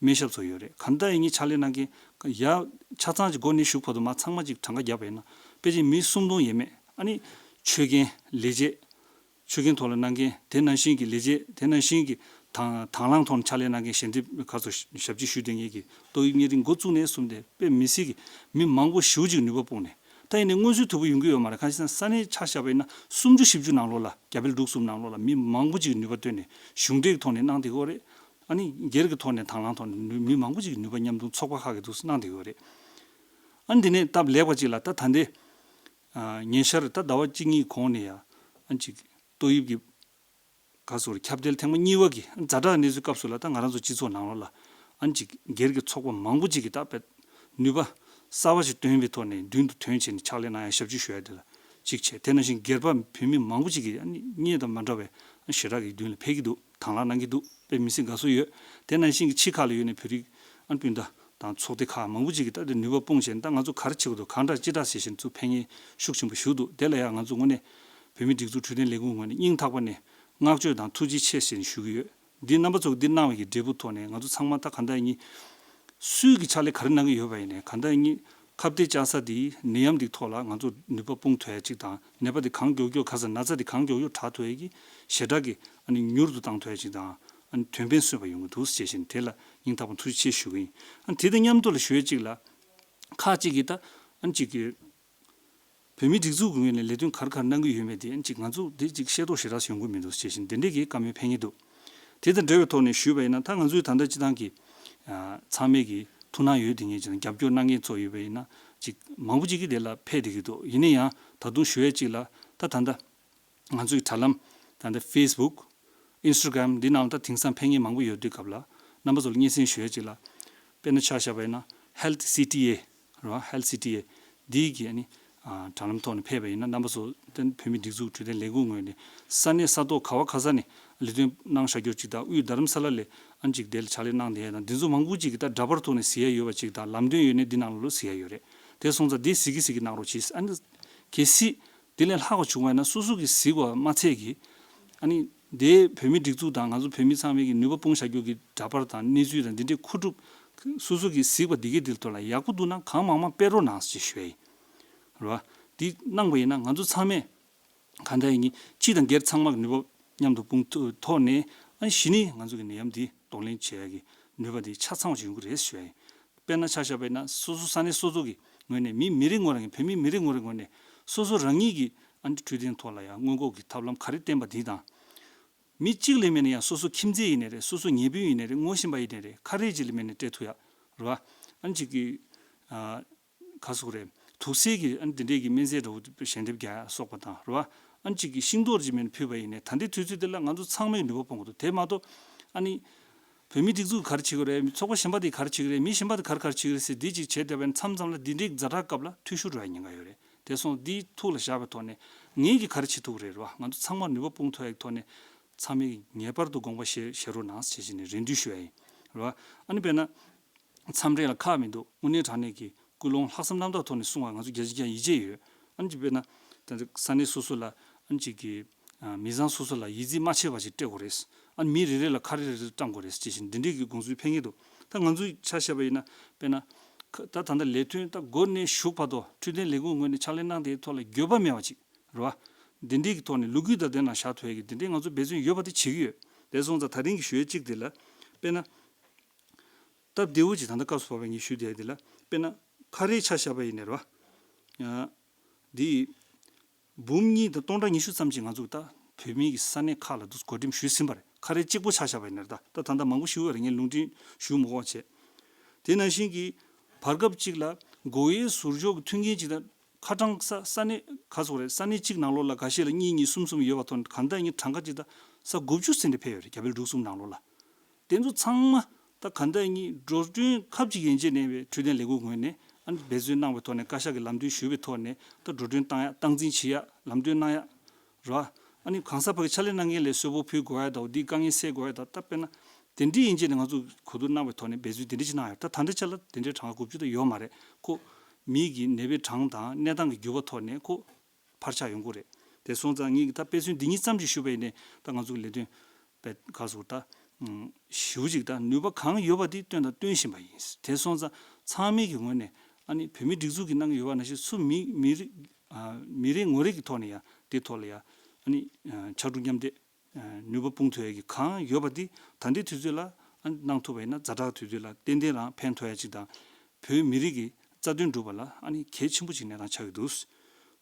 སྨན་ཞབས་ཚོ་ཡོད་རེད། གང་ལྟར་ཡིན་ནའི་ཕྱག་ལས་གནང་མཁན་ཡ་ཆ་ཚང་གཅིག་འགོ་ནས་མཇུག་བར་དུ་མར་ཚང་མ་གཅིག་གྲངས་ཀ་བརྒྱབ་པ་ཡིན་ན། ཕལ་ཆེར་མི་སུམ་སྟོང་ཡས་མས། ཨ་ནི་ཆོད་མཁན་ལས་བྱེད། ཆོད་མཁན་ཐོག་ལ་གནང་མཁན། དེ་ནང་བཞིན་གྱི་ལས་བྱེད། དེ་ནང་བཞིན་གྱི་དང་དང་བླངས་ཐོག་ནས་ཕྱག་ལས་གནང་མཁན། ཞལ་འདེབས་ག་ཚོད་ཞབས་ཕྱི་ཞུ་བསྡད་མཁན་གྱི། ཏོག་དབྱིབས་གཉན་རིམས་འགོ་བཙུགས་ནས་བཟུང་སྟེ་དཔེ་མི་སྲིད་ཀྱི་མི་མང་པོ་ཞེ་པོ་ཅིག་ནུས་པ་སྤུངས་ནས། ད་ཡིན་ནའི་མངོན་གསལ་དོད་པོ་ཡོང་གི་ཡོད་མ་རེད། གང་ཞིག་ན་ས་གནས་ཆ་བཞག་པ་ཡིན་ན་སུམ་ཅུ་བཞི་བཅུ་ནང་ལོགས་ལ། རྒྱ་བལ་འབྲུག་གསུམ་ནང་ལོགས་ལ་མི་མང་པོ་ཅིག་ནུས་པ་བཏོན་ནས་གཞུང་འབྲེལ་གྱི་ཐོག་ནས་གནང་བསྡད་ཡོད་རེད། ཨ་ནི་སྒེར་གྱི་ཐོག་ནས་དང་བླངས་ཐོག་ནས་མི་མང་པོ་ཅིག་ནུས་པ་མཉམ་དུ་ཚོགས་པ་ཁག་གི་འདུག་གནང་བསྡད་ཡོད་རེད། ཨ་ནི་དེ་ནས་སྟབས་ལེགས་པ་ཅིག་ལ་ད་ད་ལྟའི་ཨ་ཉེ་ཆར་ད་ཟླ་བ་གཅིག་གཉིས་གོང་ནས་ཡ། ཨ་ཅིག་ཏོག་དབྱིབས་ཀྱི་ ག་ཟེར་ཁྱབ་གདལ་ཐེངས་མ་གཉིས་པ་གི་ཛ་དྲག་གནས་ཚུལ་སྐབས་སུ་ལ་ད་ང་རང་ཚོ་སྤྱི་ཚོགས་ནང་ལོགས་ལ་ཨ་ནི་ཅིག་སྒེར་གྱི་ཚོགས་པ་མང་པོ་ཅིག་གིས་ད་དཔེ་ནུས་པ་གསར་པ་ཞིག་བཏོན་པའི་ཐོག་ནས་མདུན་དུ་ཐོན་བྱས་ནས་ཕྱག་ལས་གནང་ཡ་ཞབས་ཕྱི་ཞུ་ཡ་དེ་ལ་གཅིག་བྱས། དེ་ནང་བཞིན་སྒེར་པ་བོད་མི་མང་པོ་ཅིག་གིས་ཨ་ནི་སྔོན་དང་མ་འདྲ་བའི་ཞེ་དྲག་གི་མདུན་ལ་ཕེབས་ཀྱི་འདུག་དང་བླངས་གནང་གི་འདུག་དཔེ་མི་སྲིད་དགའ་བསུ་ཡོད། དེ་ནང་བཞིན་གྱི་ཕྱི་ཁག་ལ་ཡོད་ནས་བོད་རིགས་ཨ་ནི་སྤུན་ཟླ་དང་ཚོགས་སྡེ་ཁག་མང་པོ་ཅིག་གིས་ད་དེ་ནུས་པ་སྤུངས་བྱས་ནས་ད་ང་ཚོ་ག་རེ་བྱེད་དགོས་འདུག་གང་འདྲ་ཅི་འདྲ་ཟེར་བཞིན་ཚུར་ཕན་ཡོན་ཤུགས་ཆེན་པོ་ཞིག་འདུག་དེ་ལ་ཡང་ང་ཚོ་དངོས་གནས་བོད་མིའི་སྒྲིག་འཛུགས་འཕྲོད་བསྟེན་ལས་ཁུངས་ངོས་ནས་སྙིང་ཐག་པ་ནས་བསྔགས་བརྗོད་དང་ཐུགས་རྗེ་ཆེ་ཞེས་ཞུ་གི་ཡོད། འདི་རྣམ་པ་ཚོ་གིས་འདི་གནང་བའི་གི་འབྲས་བུ་ཐོག་ནས་ང་ཚོ་ཚང་མ་ད་ག་འདྲ་ཡིན། སུས་གི་ཕྱག་ལས་ག་རེ་གནང་གི་ཡོད་པ་ཡིན་ནའི་ག་འདྲ་ཡིན། ཁ་གཏད་བཅག་ས་དེ་ནད་ཡམས་འདི་ཐོག་ལ་ང་ཚོ་ནུས་པ་སྤུངས་ཐུབ་ཡ་ཅིག་དང་ནད་པ་དེ་གང་མགྱོགས་མགྱོགས་ག་ས་ན་ཚ་དེ་གང་མགྱོགས་མགྱོགས་དྲག་ཐུབ་ཡ་གི་ཞེ་དྲག་གི་ཨ་ནི་མྱུར་དུ་བཏང་ཐུབ་ཡ་ཅིག་དང་ཨ་ནི་དོན་ཕན་གསོས་པ་ཡོང་གི་འདུག་ཅེས་བཞིན་དེ་ལ་སྙིང་ཐག་པ་ཐུགས་རྗེ་ཆེ་ཞུ་གི་ཡིན། ཨ་ནི་དེ་དང་མཉམ་དུ་ལ་ཞུ་ཡ་ཅིག་ལ་ཁག་ཅིག་གིས་ད་ཨ་ནི་ཅིག་གི་བོད་མིའི་སྒྲིག་འཛུགས་ཀྱི་ངོས་ནས་ལས་དོན་ག་རེ་ག་རེ་གནང་གི་ཡོད་མེད་དེ་ཨ་ནི་ཅིག་ང་ཚོ་དེ་ཅིག་ཤེས་རྟོགས་ཞེ་དྲག་ཡོང་གི་མི་འདུག་ཅེས་བཞིན་དེ་འདྲས་ཀྱི་བཀའ་མོལ་ཕེབས་ཀྱི་འདུག་དེ་དང་འབྲེལ་བའི་ཐོག་ནས་ཞུས་པ་ཡིན་ན་ད་ང་ཚོའི་ད་ལྟ་སྤྱི་བཏང་གི་ཨ་ཚང་མས་ཀྱི་ཐུགས་སྣང་ཡོད་དེ་ངེས་ཅིག་རྒྱབ་སྐྱོར་གནང་མཁན་ཚོ་ཡོད་པ་ཡིན་ན་ཅིག་མང་པོ་ཅིག་གིས་དེ་ལ་ཕེབས་བསྡད་ཀྱི་འདུག་ཡིན་ན་ཡང་ད་དུང་ཞུ་ཡས་ཅིག་ལ་ད་ད་ལྟ་ང་ཚོའི་དྲ་ལམ་ད་ལྟ་Facebook Instagram འདི་ནང་ལ་ད་དེང་སང་ཕན་ངེས་མང་པོ་ཡོད་དུས་སྐབས་ལ་རྣམ་པ་ཚོ་ལ་སྙན་སེང་ཞུ་ཡས་ཅིག་ལ་དཔེར་ན་ཆ་བཞག་པ་ཡིན་ན་Health C T A རེད་བ། Health C T A འདིའི་གི་ཨ་ནི་ཨ་དྲ་ལམ་ཐོག་ནས་ཕེབས་པ་ཡིན་ན་རྣམ་པ་ཚོ་དེ་བོད་མི་སྒྲིག་འཛུགས་འཕྲོད་བསྟེན་ལས་ཁུངས་ངོས་ནས་ས་གནས་ས་ཐོག་ག་བ་ག་ས་ནས་ལས་དོན་གནང་བཞག་རྒྱུ་ཅིག་དང་དབུས་རྡ་རམ་ས་ལ་ལས་ཨ་ནི་ཅིག་དེ་ལ་ཕྱག་ལས་གནང་བསྡད་ཡ་དང་འདི་ཚོ་མང་པོ་ཅིག་གིས་ད་འདྲ་པར་ཐོག་ནས་གཟིགས་ཡ་ཡོད་པ་ཅིག་དང་ལམ་སྟོན་ཡོད་ནས་འདི་ནང་ལ་ལོ་གཟིགས་ཡ་ཡོད་རེད། དེ་སོང་ཙང་འདི་གཟིགས་ཀྱི་གཟིགས་ཀྱི་གནང་རོགས་གྱིས། ཨ་ནི་གལ་སྲིད་དེ་ལས་ལྷག་པ་བྱུང་བ་ཡིན་ན་སོ་སོ་གིས་གཟིགས་པ་མ་ཚད་ཀྱི་ཨ་ནི་དེ་བོད་མི་སྒྲིག་འཛུགས་དང་ང་ཚོ་བོད་མི་ཚང་མའི་གི་ནུས་པ་སྤུངས་བཞག་རྒྱུ་གི་འདྲ་པར་དང་གནས་ཚུལ་དང་འདི་འདྲའི་མཁོ་སྒྲུབ་སོ་སོ་གིས་གཟིགས་པ་འདི་གའི་འདིར་ཐོག་ལ་ཡག་པོ་འདུག་ན་གང་མང་མང་སྤེལ་རོགས་གནང་ཞེས་ཞུ་ཡ་ཡིན། རེད་བ། འདི་གནང་བ་ཡིན་ན་ང་ཚོ་ཚང་མས་གང་ལྟར་ཡིན་གཅིག་དང་སྒེར་ཚང་མ་གི་ནུས་པ་མཉམ་དུ་སྤུངས་ཐོག་ནས་ཨ་ནི་གཞི་ནས་ང་ཚོ་གི་ནད་ཡམས་འདི་གདོང་ལེན་བྱེད་ཡ་གི་ནུས་པ་འདི་ཆ་ཚང་བ་ཞིག་ཡོང་གི་རེད་ཞུ་ཡ་ཡིན། དཔེར་ན་ཆ་བཞག་པ་ཡིན་ན་སོ་སོ་ས་གནས་སོ་སོ་གི་ངོས་ནས་མི་མི་རེ་ངོ་རེ་ངས་བོད་མི་མི་རེ་ངོ་རེ་ངོས་ནས་སོ་སོ་རང་ཉིད་ཀྱི་ཨ་ནི་འཕྲོད་བསྟེན་ཐོག་ལ་ཡང་སྔོན་འགོག་གི་ཐབས་ལམ་ག་རེ་བསྟེན་པ་འདི་དང་། མི་གཅིག་ལས་མེད་ན་ཡང་སོ་སོ་ཁྱིམ་མཚེས་ཡིན་ནའི་རེད། སོ་སོ་ཉེ་སྤུན་ཡིན་ནའི་རེད། ངོ་ཤེས་པ་ཡིན་ནའི་རེད། ཁ་རས་གཅིག་ལས་མེད་ན་སྤྲད་ཐུབ་ཡ་རེད་བ། ཨ་ནི་གཅིག་གི་ཨ་ག་ཟེར་དགོས་རེད། དུག་སེལ་གྱི་ཨ་ནི་དེ་འདྲས་ཀྱི་སྨན་རྫས་འདྲ་བོ་ཞལ་འདེབས་རྒྱག་ཡ་སོགས་པ་དང་རེད་བ། ཨ་ནི་གཅིག་གི་ཤིང་ཏོག་ཅིག་མེད་ན་ཕུལ་བ་ཡིན་ནའི་ད་ལྟའི་དུས་ཚོད་འདི་ལ་ང་ཚོ་ཚང་མས་ནུས་པ་སྤུངས་དགོས་འདུག་དེ་མ་གཏོགས་ཨ་ནི་བོད་མིའི་སྒྲིག་འཛུགས་ག་རེ་བྱེད་ཀྱི་རེད། ཚོགས་པ་གཞན་པ་དེ་ག་རེ་བྱེད་ཀྱི་རེད། མི་གཞན་པ་དེ་ག་རེ་ག་རེ་བྱེད་ཀྱི་རེད་ཟེར་འདི་གཅིག་བྱས་བསྡད་པ་ཡིན་ན་མཚམས་མཚམས་ལ་འདི་འདྲའི་ཛ་དྲག་སྐབས་ལ་འཐུས་ཤོར་འགྲོ་ཡ་ཉེན་ཁ་ཡོད་རེད། དེ་སོང་འདི་ཐུགས་ལ་བཞག་པའི་ཐོག་ནས་ངེད་ཀྱིས་ག་རེ་བྱེད་ཐུབ་ཀྱི་རེད་རེད་བ། ང་ཚོ་ཚང་མ་ནུས་པ་སྤུངས་ཐུབ་ཡ་གི་ཐོག་ནས་ཚང་མས་ངེས་པར་དུ་དགོངས་པ་བཞེས་བཞེས་རོགས་གནང་ཞེས་བྱས་ནས་རེ་འདུན་ཞུ་ཡ་ཡིན་རེད་བ། ཨ་ནི་དཔེར་ན། མཚམས་རེ་ལ་ཁག་མི་འདུག་དངོས་གནས་དྲང་གནས་ཀྱི་ཀུན་སློང་ལྷག་བསམ་རྣམ་དག་ཐོག་ནས་གསུང་བ་ང་ཚོ་རྒྱ་ཆེ་རྒྱ་ཡིད་ཆེས་ཡོད། ཨ་ནི་ཅིག་དཔེར་ན། ད་ལྟ་ས་གནས་སོ་སོ་ལ་ཨ་ནི་ཅིག་གི་ཨ་མི་ཚང་སོ་སོ་ལ་ཡིད་རྩིས་མ་ཆད་པ་ཞིག་སྤྲད་དགོས་རེད། ཨ་ནི་མི་རེ་རེ་ལ་ཁ་རེ་རེ་རེ་བཀྲམ་དགོས་རེད་ཅེས་བཞིན་འདི་འདྲའི་གི་དགོངས་ཚུལ་ཕེབས་ཀྱི་འདུག་ད་ང་ཚོས་ཆ་བཞག་པ་ཡིན་ན་དཔེར་ན། ཁ་ད་ད་ལྟ་ལས་དོན་ད་འགོ་ནས་མཇུག་བར་དུ་འཕྲོད་བསྟེན་ལས་ཁུངས་ངོས་ནས་ཕྱག་ལས་གནང་དེའི་ཐོག་ལ་འགྱོད་པ་མེད་པ་ཅིག་རེད་བ། འདི་འདྲའི་གི་ཐོག་ནས་ལོ་རྒྱུས་དང་ལྡན་ན་བཞག་ཐུབ་ཡས་ཀྱི་འདི་འདྲའི་ང་ཚོ་འབད་བརྩོན་ཡོད་པ་དེ་བྱེད་ཀྱི་ཡོད། དེ་སོང་ཙང་ད་རིང་གི་ཞུ་ཡས་གཅིག་དེ་ལ། དཔེར་ན། སྟབས་བདེ་བོ་ཅིག་ད་ལྟ་སྐབས་སུ་བབས་པའི་ངས་ཞུ་བསྡད་ཡ་དེ་ལ་དཔེར་ན་ཁ་རས་ཆ་བཞག་པ་ཡིན་ནའི་རེད་བ། ཡང་། འདི། འབུམ་གཉིས་དང་སྟོང་ཕྲག་ཉི་ཤུ་ཙམ་ཅིག་ང་ཚོ་ད་བོད་མིའི་གི་ས་གནས་ཁག་ལ་འདུག་བགོ་འགྲེམས་ཞུས་ཟིན་པ་རེད། ཁ་རས་གཅིག་པོ་ཆ་བཞག་པ་ཡིན་ནའི་ད་ད་ད་ལྟ་མང་པོ་ཞུ་བ་རེད། ངས་ལུང་འདྲེན་ཞུ་མི་དགོས་བྱས། དེ་ནང་བཞིན་གྱི་བར་སྐབས་ཅིག་ལ་སྒོ་དབྱེ་ཟུར་འཇོག་གི་མཐུན་རྐྱེན་ཅིག་དང་། ཁ་གྲངས་ས་ས་གནས་ག་ཚོད་རེད། ས་གནས་གཅིག་ནང་ལོགས་ལ་འགའ་ཤས་ལ་གཉིས་གཉིས་གསུམ་གསུམ་ཡོད་པ་ཐོན་གང་ལྟར་ཡིན་གྲངས་ཀ་གཅིག་དང་ས་དགུ་བཅུ་ཟིན་ཏེ་ཕེབས་ཡོད་རེད། རྒྱ་བལ་འབྲུག་གསུམ་ནང་ལོགས་ལ། དེ་ཚོ་ཚང་མ་ད་གང་ལྟར་ཡིན་འགྲོ་གྲོན་ཁབ་ཅིག་ཡན་ཆད་ནས་པའི་འཕྲོད་བསྟེན་ལས་ཁུངས་ངོས་ནས་ཨ་ནི་འབད་བརྩོན་གནང་བའི་ཐོག་ནས་བཀའ་ཤག་གི་ལམ་སྟོན་ཞུས་པའི་ཐོག་ནས་ད་འགྲོ་གྲོན་བཏང་ཡ་སྟངས་འཛིན་བྱེད་ཡ་ལམ་སྟོན་གནང་ཡ་རེད་བ། ཨ་ནི་གང་ཟག་ཕ་གི་ཕྱག་ལས་གནང་མཁན་ལ་གསོལ་ཕོགས་ཕུལ་དགོས་ཡ་དང་འདིའི་དཀའ་ངལ་སེལ་དགོས་ཡ་དང་ད་དཔེར་ན། དེ་འདྲའི་ཡན་ཆད་ནས་ང་ཚོ་གོ་བསྡུར་གནང་བའི་ཐོག་ནས་འབད་བརྩོན་དེ་འདྲ་ཅིག་གནང་ཡོད། ད་ད་ལྟའི་ཆ་ལ་དེ་འདྲའི་གྲངས་ཀ་དགུ་བཅུ་དང་ཡོད་མ་རེད་ཁོ། མི་གི་ནད་པའི་གྲངས་དང་གནས་སྟངས་ཀྱི་འགྱུར་བ་ཐོག་ནས་ཁོ་འཕར་ཆག་ཡོང་གི་རེད། དེ་སོང་ཙང་ངེད་ཀྱིས་ད་དཔེ་མཚོན་འདི་ཉིད་ཙམ་ཞིག་ཞུས་པ་ཡིན་ནའི་ད་ང་ཚོ་གི་ལས་དོན་དཔེ་ག་ཟེར་ད་ཞེ་པོ་ཅིག་ད་ནུས་པ་གང་ཡོད་པ་དེ་བཏོན་དང་སྟོན་བཞིན་པ་ཡིན། དེ་སོང་ཙང་ཚང་མས་ཀྱི་ངོས་ནས་ཨ་ནི་བོད་མིའི་སྒྲིག་འཛུགས་ཀྱིས་གནང་གི་ཡོད་པ་ནང་བཞིན་སུ་མི་མི་རེ་མི་རེ་ངོ་རེ་གི་ཐོག་ནས་ཡང་དེ་ཐོག་ལ་ཡང་ཨ་ནི་ཕྱར་གྲུ་མཉམ་འདེགས། ནུས་པ་སྤུངས་ཐུབ་ཡ་གི་གང་ཡོད་པ་འདི་ད་ལྟའི་དུས་ཚོད་ལ་གནང་ཐུབ་པ་ཡིན་ན་ཛ་དྲག་དུས་ཚོད་ལ་ཏན་ཏན་རང་ཕན་ཐོགས་ཡ་ཅིག་དང་། བོད་མི་རིགས་ཀྱི་རྩ་དོན་སྒྲུབ་པ་ལ་ཨ་ནི་གལ་ཆེན་པོ་ཅིག་གནས་སྟངས་ཆགས་ཀྱི་འདུག་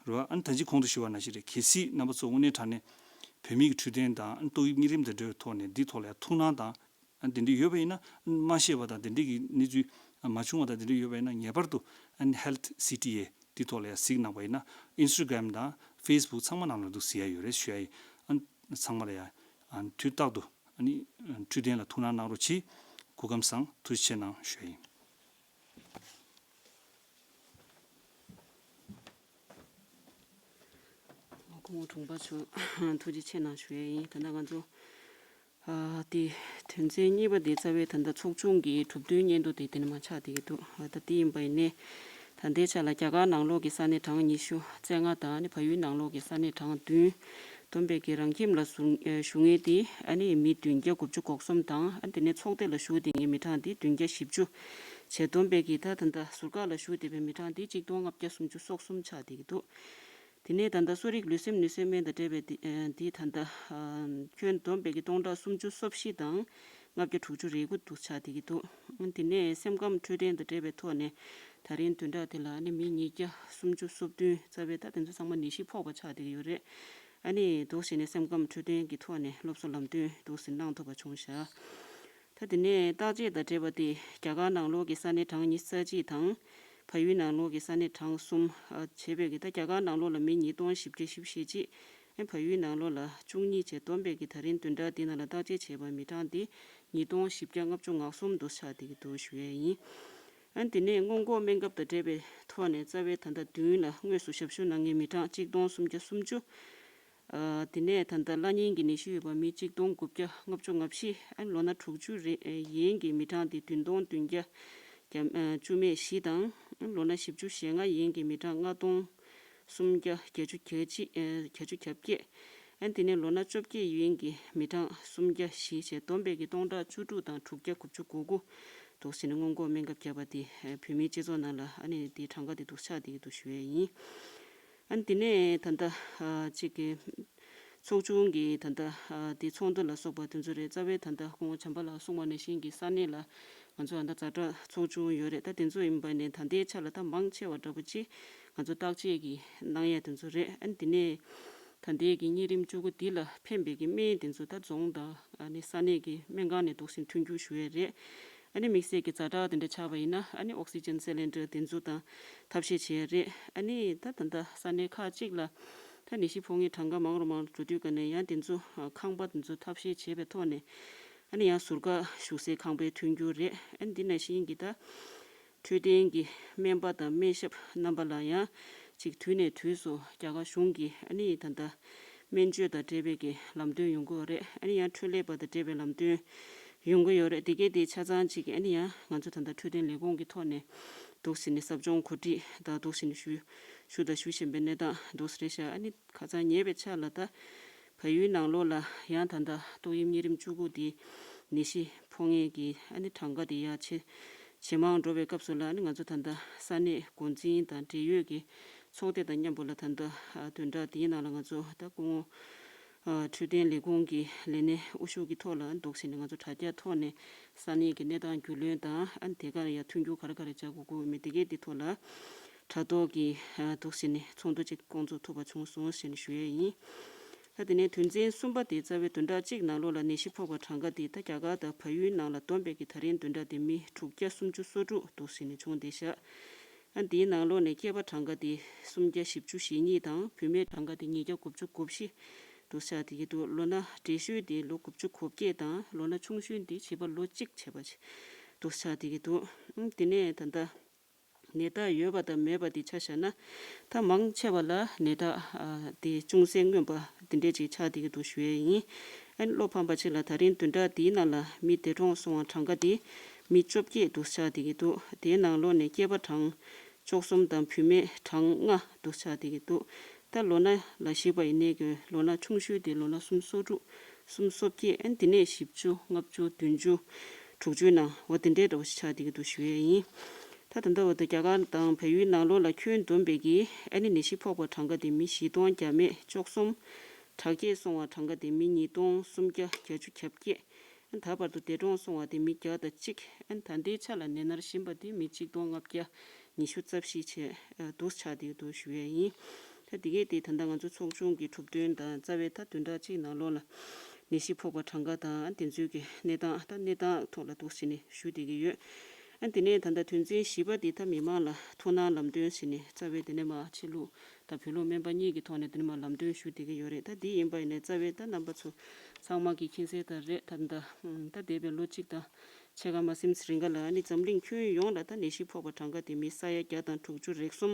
རེད་བ། ཨ་ནི་ད་ཅི་གོང་དུ་ཞུས་པ་ནང་བཞིན་རེད། གལ་སྲིད་རྣམ་པ་ཚོ་དངོས་གནས་དྲང་གནས་བོད་མི་གི་འཕྲོད་བསྟེན་དང་ཨ་ནི་ཏོག་དབྱིབས་གཉན་རིམས་དང་འབྲེལ་བའི་ཐོག་ནས་འདི་ཐོག་ལ་ཡ་ཐུགས་སྣང་དང་། དེ་འདྲ་ཡོད་པ་ཡིན་ན་མ་ཤེས་པ་དང་དེ་འདྲ་གི་གནས་ཚུལ་མ་བྱུང་བ་དང་དེ་འདྲ་ཡོད་པ་ཡིན་ན་ངེས་པར་དུ་ཨ་ནི་Health C T A དེ་ཐོག་ལ་ཡང་གཟིགས་གནང་པ་ཡིན་ན་Instagram དང་Facebook ཚང་མ་ནང་ལ་འདུག་གཟིགས་ཡ་ཡོད་རེད་ཞུ་ཡ་ཡིན། ཨ་ནི་ཚང་མ་ལ་ཡང་ ཨ་དུས་རྟག་ཏུ་ཨ་ནི་འཕྲོད་བསྟེན་ལ་ཐུགས་སྣང་གནང་རོགས་གྱིས། སྐུ་ཁམས་བཟང་། ཐུགས་རྗེ་ཆེ་གནང་ཞུ་ཡ་ཡིན། སྐུ་ངོ་དྲུང་པ་ཚོ་ཐུགས་རྗེ་ཆེ་གནང་ཞུ་ཡ་ཡིན། ད་ལྟ་ང་ཚོ་ཨ་དེ་དོན་ཚན་གཉིས་པ་དེ་རྩ་བའི་ད་ལྟ་ཚོགས་ཆུང་གི་གྲུབ་དོན་སྙན་ཐོ་དེ་དེ་ནས་མར་ཆགས་བསྡད་ཀྱི་འདུག་ཨ་ད་དེ་ཡིན་པ་ཡིན་ནའི་ད་ལྟའི་ཆ་ལ་རྒྱ་གར་ནང་ལོགས་ཀྱི་ས་གནས་གྲངས་ཉི་ཤུ་རྩ་ལྔ་དང་ནི་བལ་ཡུལ་ནང་ལོགས་ཀྱི་ས་གནས་གྲངས་བདུན། བསྡོམས་པས་ཀྱི་རང་ཁྱིམ་ལ་བཞུགས་ཨ་བཞུགས་མཁན་དེ་ཨ་ནི་མི་བདུན་བརྒྱ་དགུ་བཅུ་གོ་གསུམ་དང་། ཨ་དེ་ནས་ཚོགས་སྡེ་ལ་བཞུགས་བསྡད་མཁན་མི་གྲངས་དེ་བདུན་བརྒྱ་བཞི་བཅུ་བྱས། བསྡོམས་པས་ཀྱི་ད་ད་ལྟ་ཟུར་བཀག་ལ་བཞུགས་བསྡད་པའི་མི་གྲངས་དེ་གཅིག་སྟོང་ལྔ་བརྒྱ་སུམ་ཅུ་སོ་གསུམ་ཆགས་བསྡད་ཀྱི་འདུག་དེ་ནས་ད་ལྟ་གསོ་རིག་ལུས་སེམས་ནུས་སའི་སྨན་དང་འབྲེལ་བའི་དེ་ཨ་དེ་ད་ལྟ་ཨ་ཁྱོན་བསྡོམས་པས་ཀྱི་སྟོང་ཕྲག་སུམ་ཅུ་སོ་བཞི་དང་ལྔ་བརྒྱ་དྲུག་ཅུ་རེ་དགུ་འདུག་ཆགས་བསྡད་ཀྱི་འདུག་དེ་ནས་སེམས་ཁམས་འཕྲོད་བསྟེན་དང་འབྲེལ་བའི་ཐོག་ནས་ད་རིང་བདུན་ཕྲག་དེ་ལ་ཨ་ནི་མི་ཉིས་བརྒྱ་སུམ་ཅུ་སོ་བདུན། རྩ་བའི་ད་དེ་ཚོ་ཚང་མ་ནད་གཞི་ཕོག་པ་ཆགས་བསྡད་ཀྱི་ཡོད་རེད། ཨ་ནི་འདུག་བྱས་ནས་སེམས་ཁམས་འཕྲོད་བསྟེན་གྱི་ཐོག་ནས་སློབ་གསོ་ལམ་སྟོན་འདུག་སེ་གནང་ཐུབ་པ་བྱུང་བཞག་ད་དེ་ནས་བརྟག་དཔྱད་དང་འབྲེལ་བ་དེ་རྒྱ་གར་ནང་ལོགས་ཀྱི་ས་གནས་གྲངས་ཉི་ཤུ་རྩ་གཅིག་དང་། བལ་ཡུལ་ནང་ལོགས་ཀྱི་ས་གནས་གྲངས་གསུམ་ཨ་བྱས་པའི་གི་ད་རྒྱ་གར་ནང་ལོགས་ལ་མི་ཉིས་སྟོང་བཞི་བརྒྱ་བཞི་བཅུ་ཞེ་གཅིག་ཨ་བལ་ཡུལ་ནང་ལོགས་ལ་བཅུ་གཉིས་བྱས། བསྡོམས་པས་ཀྱི་ད་རིང་བདུན་ཕྲག་འདི་ནང་ལ་བརྟག་དཔྱད་བྱས་པ་མི་གྲངས་དེ་ཉིས་སྟོང་བཞི་བརྒྱ་ལྔ་བཅུ་ང་གསུམ་དུ་ཆགས་བསྡད་ཀྱི་འདུག་ཞུ་ཡས་ཡིན། ཨ་དེ་ནས་སྔོན་འགོག་སྨན་ཁབ་དང་འབྲེལ་བའི་ཐོག་ནས་རྩ་བའི་ད་ལྟ་མདུན་ལ་དངོས་སུ་ཞབས་ཞུ་གནང་མཁན་མི་གྲངས་གཅིག་སྟོང་སུམ་བརྒྱ་སུམ་ཅུ། ཨ་དེ་ནས་ད་ལྟ་བླ་གཉན་གྱི་ནད་གཞི་ཡོད་པ་མི་གཅིག་སྟོང་དགུ་བརྒྱ་ལྔ་བཅུ་ང་བཞི། ཨ་ལོ་ན་དྲུག་ཅུ་རེ་ཡན་གྱི་མི་གྲངས་དེ་བདུན་སྟོང་བདུན་བརྒྱ་བཅུ་མེད་བཞི་དང་། ལོ་ན་བཞི་བཅུ་ཞེ་ལྔ་ཡན་གྱི་མི་གྲངས་ལྔ་སྟོང་སུམ་བརྒྱ་བརྒྱད་ཅུ་གྱ་གཅིག་ཨ་བརྒྱད་ཅུ་གྱ་བརྒྱད། ཨ་དེ་ནས་ལོ་ན་བཅོ་བརྒྱད་ཡན་གྱི་མི་གྲངས་སུམ་བརྒྱ་བཞི་བྱས། བསྡོམས་པས་ཀྱི་སྟོང་ཕྲག་བཅུ་དྲུག་དང་དྲུག་བརྒྱ་དགུ་བཅུ་གོ་དགུ་འདུག་ཟེར་ནས་སྔོན་འགོག་སྨན་ཁབ་བརྒྱབ་པ་དེ་བོད་མིའི་སྤྱི་ཚོགས་ནང་ལ་ཨ་ནི་དེའི་གྲངས་ཀ་དེ་འདུག་ཆགས་བསྡད་ཀྱི་འདུག་ཞུ་ཡས་ཡིན། ཨ་ནི་དེ་ནས་ད་ལྟ་ཨ་གཅིག་གི་ཚོགས་ཆུང་གི་ད་ལྟ་ཨ་དེ་ཚོགས་འདུ་ལ་སོགས་པ་དེ་ཚོ་རེད། རྩ་བའི་ད་ལྟ་སྐུ་ངོ་བྱམས་པ་ལགས་གསུངས་པ་ནང་བཞིན་གྱི་ས་གནས་ལ་ང་ཚོ་ཨ་ད་ཛ་དྲག་ཚོགས་ཆུང་ཡོད་རེད། ད་དེ་ཚོ་ཡིན་པ་ནས་ད་ལྟའི་ཆ་ལ་ད་མང་ཆེ་བ་འདྲ་པོ་ཅིག་ང་ཚོ་བརྟག་དཔྱད་ཀྱི་གནང་ཡས་དེ་ཚོ་རེད། ཨ་ནི་དེ་ནས་ད་ལྟའི་གི་གཉན་རིམས་བཅུ་དགུ་འདི་ལ་ཕན་པའི་གི་སྨན་དེ་ཚོ་ད་རྫོང་དང་ཨ་ནི་ས་གནས་ཀྱི་སྨན་ཁང་ནས་འདུག་སེ་མཐུན་འགྱུར་ཞུ་ཡས་རེད། ཨ་ནི་དམིགས་བསལ་གྱི་ཛ་དྲག་དེ་འདྲ་ཆགས་པ་ཡིན་ན་ཨ་ནི་ཨོག་སི་ཅན་སི་ལིན་ཌར་དེ་ཚོ་དང་ཐབས་ཤེས་བྱེད་ཡས་རེད། ཨ་ནི་ད་ད་ལྟ་ས་གནས་ཁག་ཅིག་ལ་ད་ནད་གཞི་ཕོག་མཁན་གྲངས་ཀ་མང་རུ་མང་རུ་འགྲོ་དུས་ཀ་ནས་ཡང་དེ་ཚོ་ཨ་ཁང་པ་དེ་ཚོ་ཐབས་ཤེས་བྱེད་པའི་ཐོག་ནས་ཨ་ནི་ཡང་ཟུར་བཀག་བཞུགས་སའི་ཁང་པའི་མཐུན་འགྱུར་རེད། ཨ་ནི་འདི་ནང་བཞིན་གྱི་ད་འཕྲོད་བསྟེན་གྱི་སྨན་པ་དང་སྨན་ཞབས་རྣམ་པ་ལ་ཡང་ཅིག་དུས་ནས་དུས་སུ་རྒྱ་གར་གཞུང་གི་ཨ་ནི་ད་ལྟ་སྨན་བཅོས་དང་འབྲེལ་བའི་གི་ལམ་སྟོན་ཡོང་གི་ཡོད་རེད། ཨ་ནི་ཡང་འཕྲོད་ཀླད་པ་དང་འབྲེལ་བའི་ལམ་སྟོན་ཡོང་གི་ཡོད་རེད། དེ་གས་དེ་ཆ་ཚང་ཅིག་ཨ་ནི་ཡང་ང་ཚོ་ད་ལྟ་འཕྲོད་བསྟེན་ལས་ཁུངས་ཀྱི་ཐོག་ནས་འདུག་སེ་ནས་ཟབ་སྦྱོང་གོ་སྒྲིག་དང་འདུག་སེ་ནས་ཞུ་ཞུ་དང་ཞུ་བཞིན་པའི་གནས་སྟངས་འདུག་སེ་རེད་ཤག་ཨ་ནི་ཁ་སང་ཉེ་བའི་ཆར་ལ་ད་བལ་ཡུལ་ནང་ལོགས་ལ་ཡང་ད་ལྟ་ཏོག་དབྱིབས་གཉན་རིམས་བཅུ་དགུ་དེ་ནད་གཞི་ཕོག་མཁན་གྱི་ཨ་ནི་གྲངས་ཀ་དེ་ཡར་ཇེ་ཇེ་མང་འགྲོ་བའི་སྐབས་སུ་ལ་ཨ་ནི་ང་ཚོ་ད་ལྟ་ས་གནས་འགོ་འཛིན་དང་འབྲེལ་ཡོད་ཀྱི་ཚོགས་སྡེ་དང་མཉམ་པོ་ལ་ད་ལྟ་ཨ་བདུན་ཕྲག་དེའི་ནང་ལ་ང་ཚོ་ད་སྐུ་ངོ་ཨ་འཕྲོད་བསྟེན་ལས་ཁུངས་ཀྱི་ལས་སྣེ་དབུ་བཞུགས་ཀྱི་ཐོག་ལ་འདུག་སེ་ནས་ང་ཚོ་དྲ་རྒྱ་ཐོག་ནས་ས་གནས་ཀྱི་གནས་སྟངས་རྒྱུས་ལོན་དང་ཨ་ནི་དེ་གར་ཡང་མཐུན་འགྱུར་ག་རེ་ག་རེ་བྱ་དགོས་ཀྱི་ཡོད་མེད་དེ་གས་དེ་ཐོག་ལ་དྲ་ཐོག་གི་ཨ་འདུག་སེ་ནས་ཚོགས་འདུ་ཅིག་བསྐོང་ཚོགས་ཐུབ་པ་བྱུང་སོང་ཞེས་ནས་ཞུ་ཡས་ཡིན། ད་དེ་ནས་དོན་ཚན་གསུམ་པ་དེ་རྩ་བའི་བདུན་ཕྲག་གཅིག་ནང་ལོགས་ལ་ནད་གཞི་ཕོག་པ་གྲངས་ཀ་དེ་ད་རྒྱ་གར་དང་བལ་ཡུལ་ནང་ལ་བསྡོམས་པས་ཀྱི་ད་རིང་བདུན་ཕྲག་དེ་མི་དྲུག་བརྒྱ་སུམ་ཅུ་སོ་དྲུག་འདུག་སེ་ནས་བྱུང་བསྡད་ཤག་ཨ་འདིའི་ནང་ལོགས་ནས་སྐྱེས་པ་གྲངས་ཀ་དེ་སུམ་བརྒྱ་བཞི་བཅུ་ཞེ་གཉིས་དང་བུད་མེད་གྲངས་ཀ་དེ་ཉིས་བརྒྱ་དགུ་བཅུ་གོ་བཞི་འདུག་ཆགས་བསྡད་ཀྱི་འདུག་ལོ་ན་བགྲེས་ཤོས་དེ་ལོ་དགུ་བཅུ་གོ་བརྒྱད་དང་ལོ་ན་ཆུང་ཤོས་དེ་བྱིས་པ་ལོ་གཅིག་བྱས་པ་འདུག་ཆགས་བསྡད་ཀྱི་འདུག་ཨ་དེ་ནས་ད་ལྟ་ནད་རྟགས་ཡོད་པ་དང་མེད་པ་དེ་ཆ་བཞག་ན་ད་མང་ཆེ་བ་ལ་ནད་རྟགས་ཨ་དེ་ཅུང་ཟད་མངོན་པ་དེ་འདྲས་ཅིག་ཆགས་བསྡད་ཀྱི་འདུག་ཞུ་ཡས་ཡིན། ཨ་ནི་བློ་ཕམ་པ་ཅིག་ལ་ད་རིང་བདུན་ཕྲག་འདིའི་ནང་ལ་མི་འདས་གྲོངས་སོང་བ་གྲངས་ཀ་དེ་མི་བཅོ་བརྒྱད་འདུག་ཆགས་བསྡད་ཀྱི་འདུག་དེའི་ནང་ལོགས་ནས་སྐྱེས་པ་གྲངས་བཅུ་གསུམ་དང་བུད་མེད་གྲངས་ལྔ་འདུག་ཆགས་བསྡད་ཀྱི་འདུག་ད་ལོ་ན་ལ་གཞིགས་པ་ཡིན་ནའི་གི་ལོ་ན་ཆུང་ཤོས་དེ་ལོ་ན་སུམ་སོ་དྲུག་སུམ་སོ་བརྒྱད། ཨ་ནི་དེ་ནས་བཞི་བཅུ་ལྔ་བཅུ་བདུན་ཅུ་དྲུག་ཅུའི་ནང་འོ་དེ་འདྲའི་འདྲ་བོ་ཞིག་ཆགས་བསྡད་ཀྱི་འདུག་ཞུ་ཡས་ཡིན། ད་ད་ལྟ་བར་དུ་རྒྱ་གར་དང་བལ་ཡུལ་ནང་ལོགས་ལ་ཁྱོན་བསྡོམས་པའི་གི་ཨ་ནི་ནད་གཞི་ཕོག་པ་གྲངས་ཀ་དེ་མི་བཞི་སྟོང་བརྒྱ་མེད་བཅུ་གསུམ། དྲག་སྐྱེད་སོང་བ་གྲངས་ཀ་དེ་མི་ཉིས་སྟོང་སུམ་བརྒྱ་བརྒྱད་ཅུ་གྱ་བརྒྱད། ད་བར་དུ་འདས་གྲོངས་སོང་བ་དེ་མི་བརྒྱ་དང་གཅིག་ཨ་ནི་ད་ལྟའི་ཆ་ལ་ནད་མནར་བཞིན་པ་དེ་མི་གཅིག་སྟོང་ལྔ་བརྒྱ་ཉི་ཤུ་རྩ་བཞི་བྱས་འདུག་ཆགས་བསྡད་འདུག་ཞུ་ཡས་ཡིན། ད་དེ་གས་དེ་ད་ལྟ་ང་ཚོ་ཚོགས་ཆུང་གི་གྲུབ་དོན་དང་རྩ་བའི་ད་བདུན་ཕྲག་གཅིག་ནང་ལོགས་ལ་ནད་གཞི་ཕོག་པ་གྲངས་ཀ་དང་དེ་ཚོའི་གི་གནས་སྟངས་ད་གནས་སྟངས་ཐོག་ལ་འདུག་སེ་ནས་ཞུ་བསྡད་ཀྱི་ཡོད། ཨ་དེ་ནས་ད་ལྟ་དོན་ཚན་བཞི་པ་དེ་ད་མི་མང་ལ་ཐུགས་སྣང་ལམ་སྟོན་ཟེར་ནས་རྩ་བའི་དེ་ནས་མར་ཕྱི་ལུགས་དང་བོད་ལུགས་སྨན་པ་གཉིས་ཀྱི་ཐོག་ནས་དེ་ནས་མར་ལམ་སྟོན་ཞུ་བསྡད་ཀྱི་ཡོད་རེད། ད་འདི་ཡིན་པ་ཡིན་ནའི་རྩ་བའི་ད་རྣམ་པ་ཚོ་ ཚང་མ་གིས་མཁྱེན་གསལ་ལྟར་རེད། ད་ད་ད་འདས་པའི་ལོ་གཅིག་དང་ཕྱེད་ཀ་མ་ཟིན་རིང་ག་ལ་ཨ་ནི་འཛམ་གླིང་ཁྱོན་ཡོངས་ལ་ད་ནད་གཞི་ཕོག་པ་གྲངས་ཀ་དེ་མི་ས་ཡ་བརྒྱ་དང་དྲུག་ཅུ་རེ་གསུམ་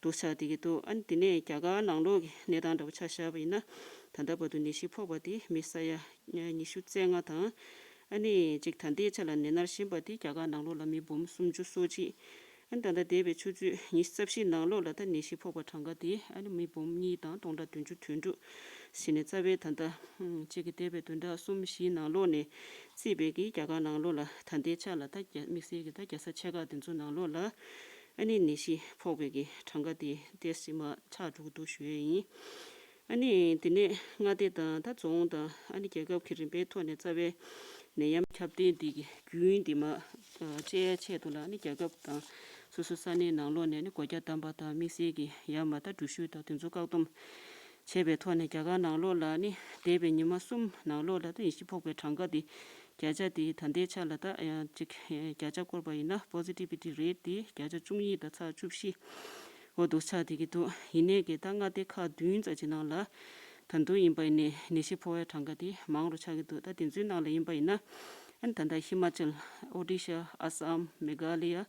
འདུག་ཆགས་བསྡད་ཀྱི་འདུག་ཨ་ནི་དེ་ནས་རྒྱ་གར་ནང་ལོགས་ཀྱི་གནས་སྟངས་འདྲ་པོ་ཆ་བཞག་པ་ཡིན་ན། ད་ལྟ་བར་དུ་ནད་གཞི་ཕོག་པ་དེ་མི་ས་ཡ་ཉི་ཤུ་རྩ་ལྔ་དང་། ཨ་ནི་གཅིག་ད་ལྟའི་ཆ་ལ་ནད་མནར་བཞིན་པ་དེ་རྒྱ་གར་ནང་ལོགས་ལ་མི་འབུམ་སུམ་ཅུ་སོ་གཅིག་ཨ་ནི་ད་ལྟ་འདས་པའི་ཆུ་ཚོད་ཉི་ཤུ་རྩ་བཞི་ནང་ལོགས་ལ་ད་ནད་གཞི་ཕོག་པ་གྲངས་ཀ་དེ་ཨ་ནི་མི་འབུམ་གཉིས་དང་སྟོང་ཕྲག་བདུན་ཅུ་དོན་དྲུག་ཟིན་ནས་རྩ་བའི་ད་ལྟ་གཅིག་གི་འདས་པའི་བདུན་ཕྲག་གསུམ་བཞིའི་ནང་ལོགས་ནས་བརྩིས་པའི་གི་རྒྱ་གར་ནང་ལོགས་ལ་ད་ལྟའི་ཆ་ལ་ད་རྒྱ་དམིགས་བསལ་གྱི་ད་རྒྱལ་ས་ཆེ་ཁག་དེ་ཚོ་ནང་ལོགས་ལ་ཨ་ནི་ནད་གཞི་ཕོག་པའི་གི་གྲངས་ཀ་དེ་ཏོག་ཙམ་མར་ཆག་འགྲོ་གི་འདུག་ཞུ་ཡས་ཡིན། ཨ་ནི་དེ་ནས་མངའ་སྡེ་དང་ད་རྫོང་དང་ཨ་ནི་རྒྱལ་ཁབ་ཀྱི་རིམ་པའི་ཐོག་ནས་རྩ་བའི་ནད་ཡམས་ཁྱབ་གདལ་འདི་གི་རྒྱུན་འདི་མར་བཅད་ཡ་ཆེད་དུ་ལ་ཨ་ནི་རྒྱལ་ཁབ་དང་སོ་སོ་ས་གནས་ནང་ལོགས་ནས་ཨ་ནི་སྒོ་རྒྱ་བསྡམས་པ་དང་དམིགས་བསལ་གྱི་ཡར་མར་ད་འགྲུལ་བཞུད་དང་དེ་ཚོ་བཀག་སྡོམ་བྱས་པའི་ཐོག་ནས་རྒྱ་གར་ནང་ལོགས་ལ་ཨ་ནི་འདས་པའི་ཉི་མ་གསུམ་ནང་ལོགས་ལ་ད་ནད་གཞི་ཕོག་པའི་གྲངས་ཀ་འདི་བརྒྱ་ཆ་དེ་ད་ལྟའི་ཆ་ལ་ད་ཡང་གཅིག་བརྒྱ་ཆ་བསྐོར་བ་ཡིན་ན་positivity rate་དེ་བརྒྱ་ཆ་བཅུ་གཉིས་དང་ཚེག་བཅུ་བཞི་འོ་འདུག་ཆགས་བསྡད་ཀྱི་འདུག་ཡིན་ནའི་གི་ད་མངའ་སྡེ་ཁག་བདུན་ཙམ་ཅིག་ནང་ལ་ད་དུང་ཡིན་པ་ཡིན་ནའི་ནད་གཞི་ཕོག་པའི་གྲངས་ཀ་དེ་མང་རུ་ཆགས་ཀྱི་འདུག་ད་དེ་ཚོའི་ནང་ལ་ཡིན་པ་ཡིན་ན་ཨ་ནི་ད་ལྟ་ཧི་མ་ཅལ། ཨོ་ཌི་ཤ། ཨ་སམ། མེ་གྷ་ལ་ཡ།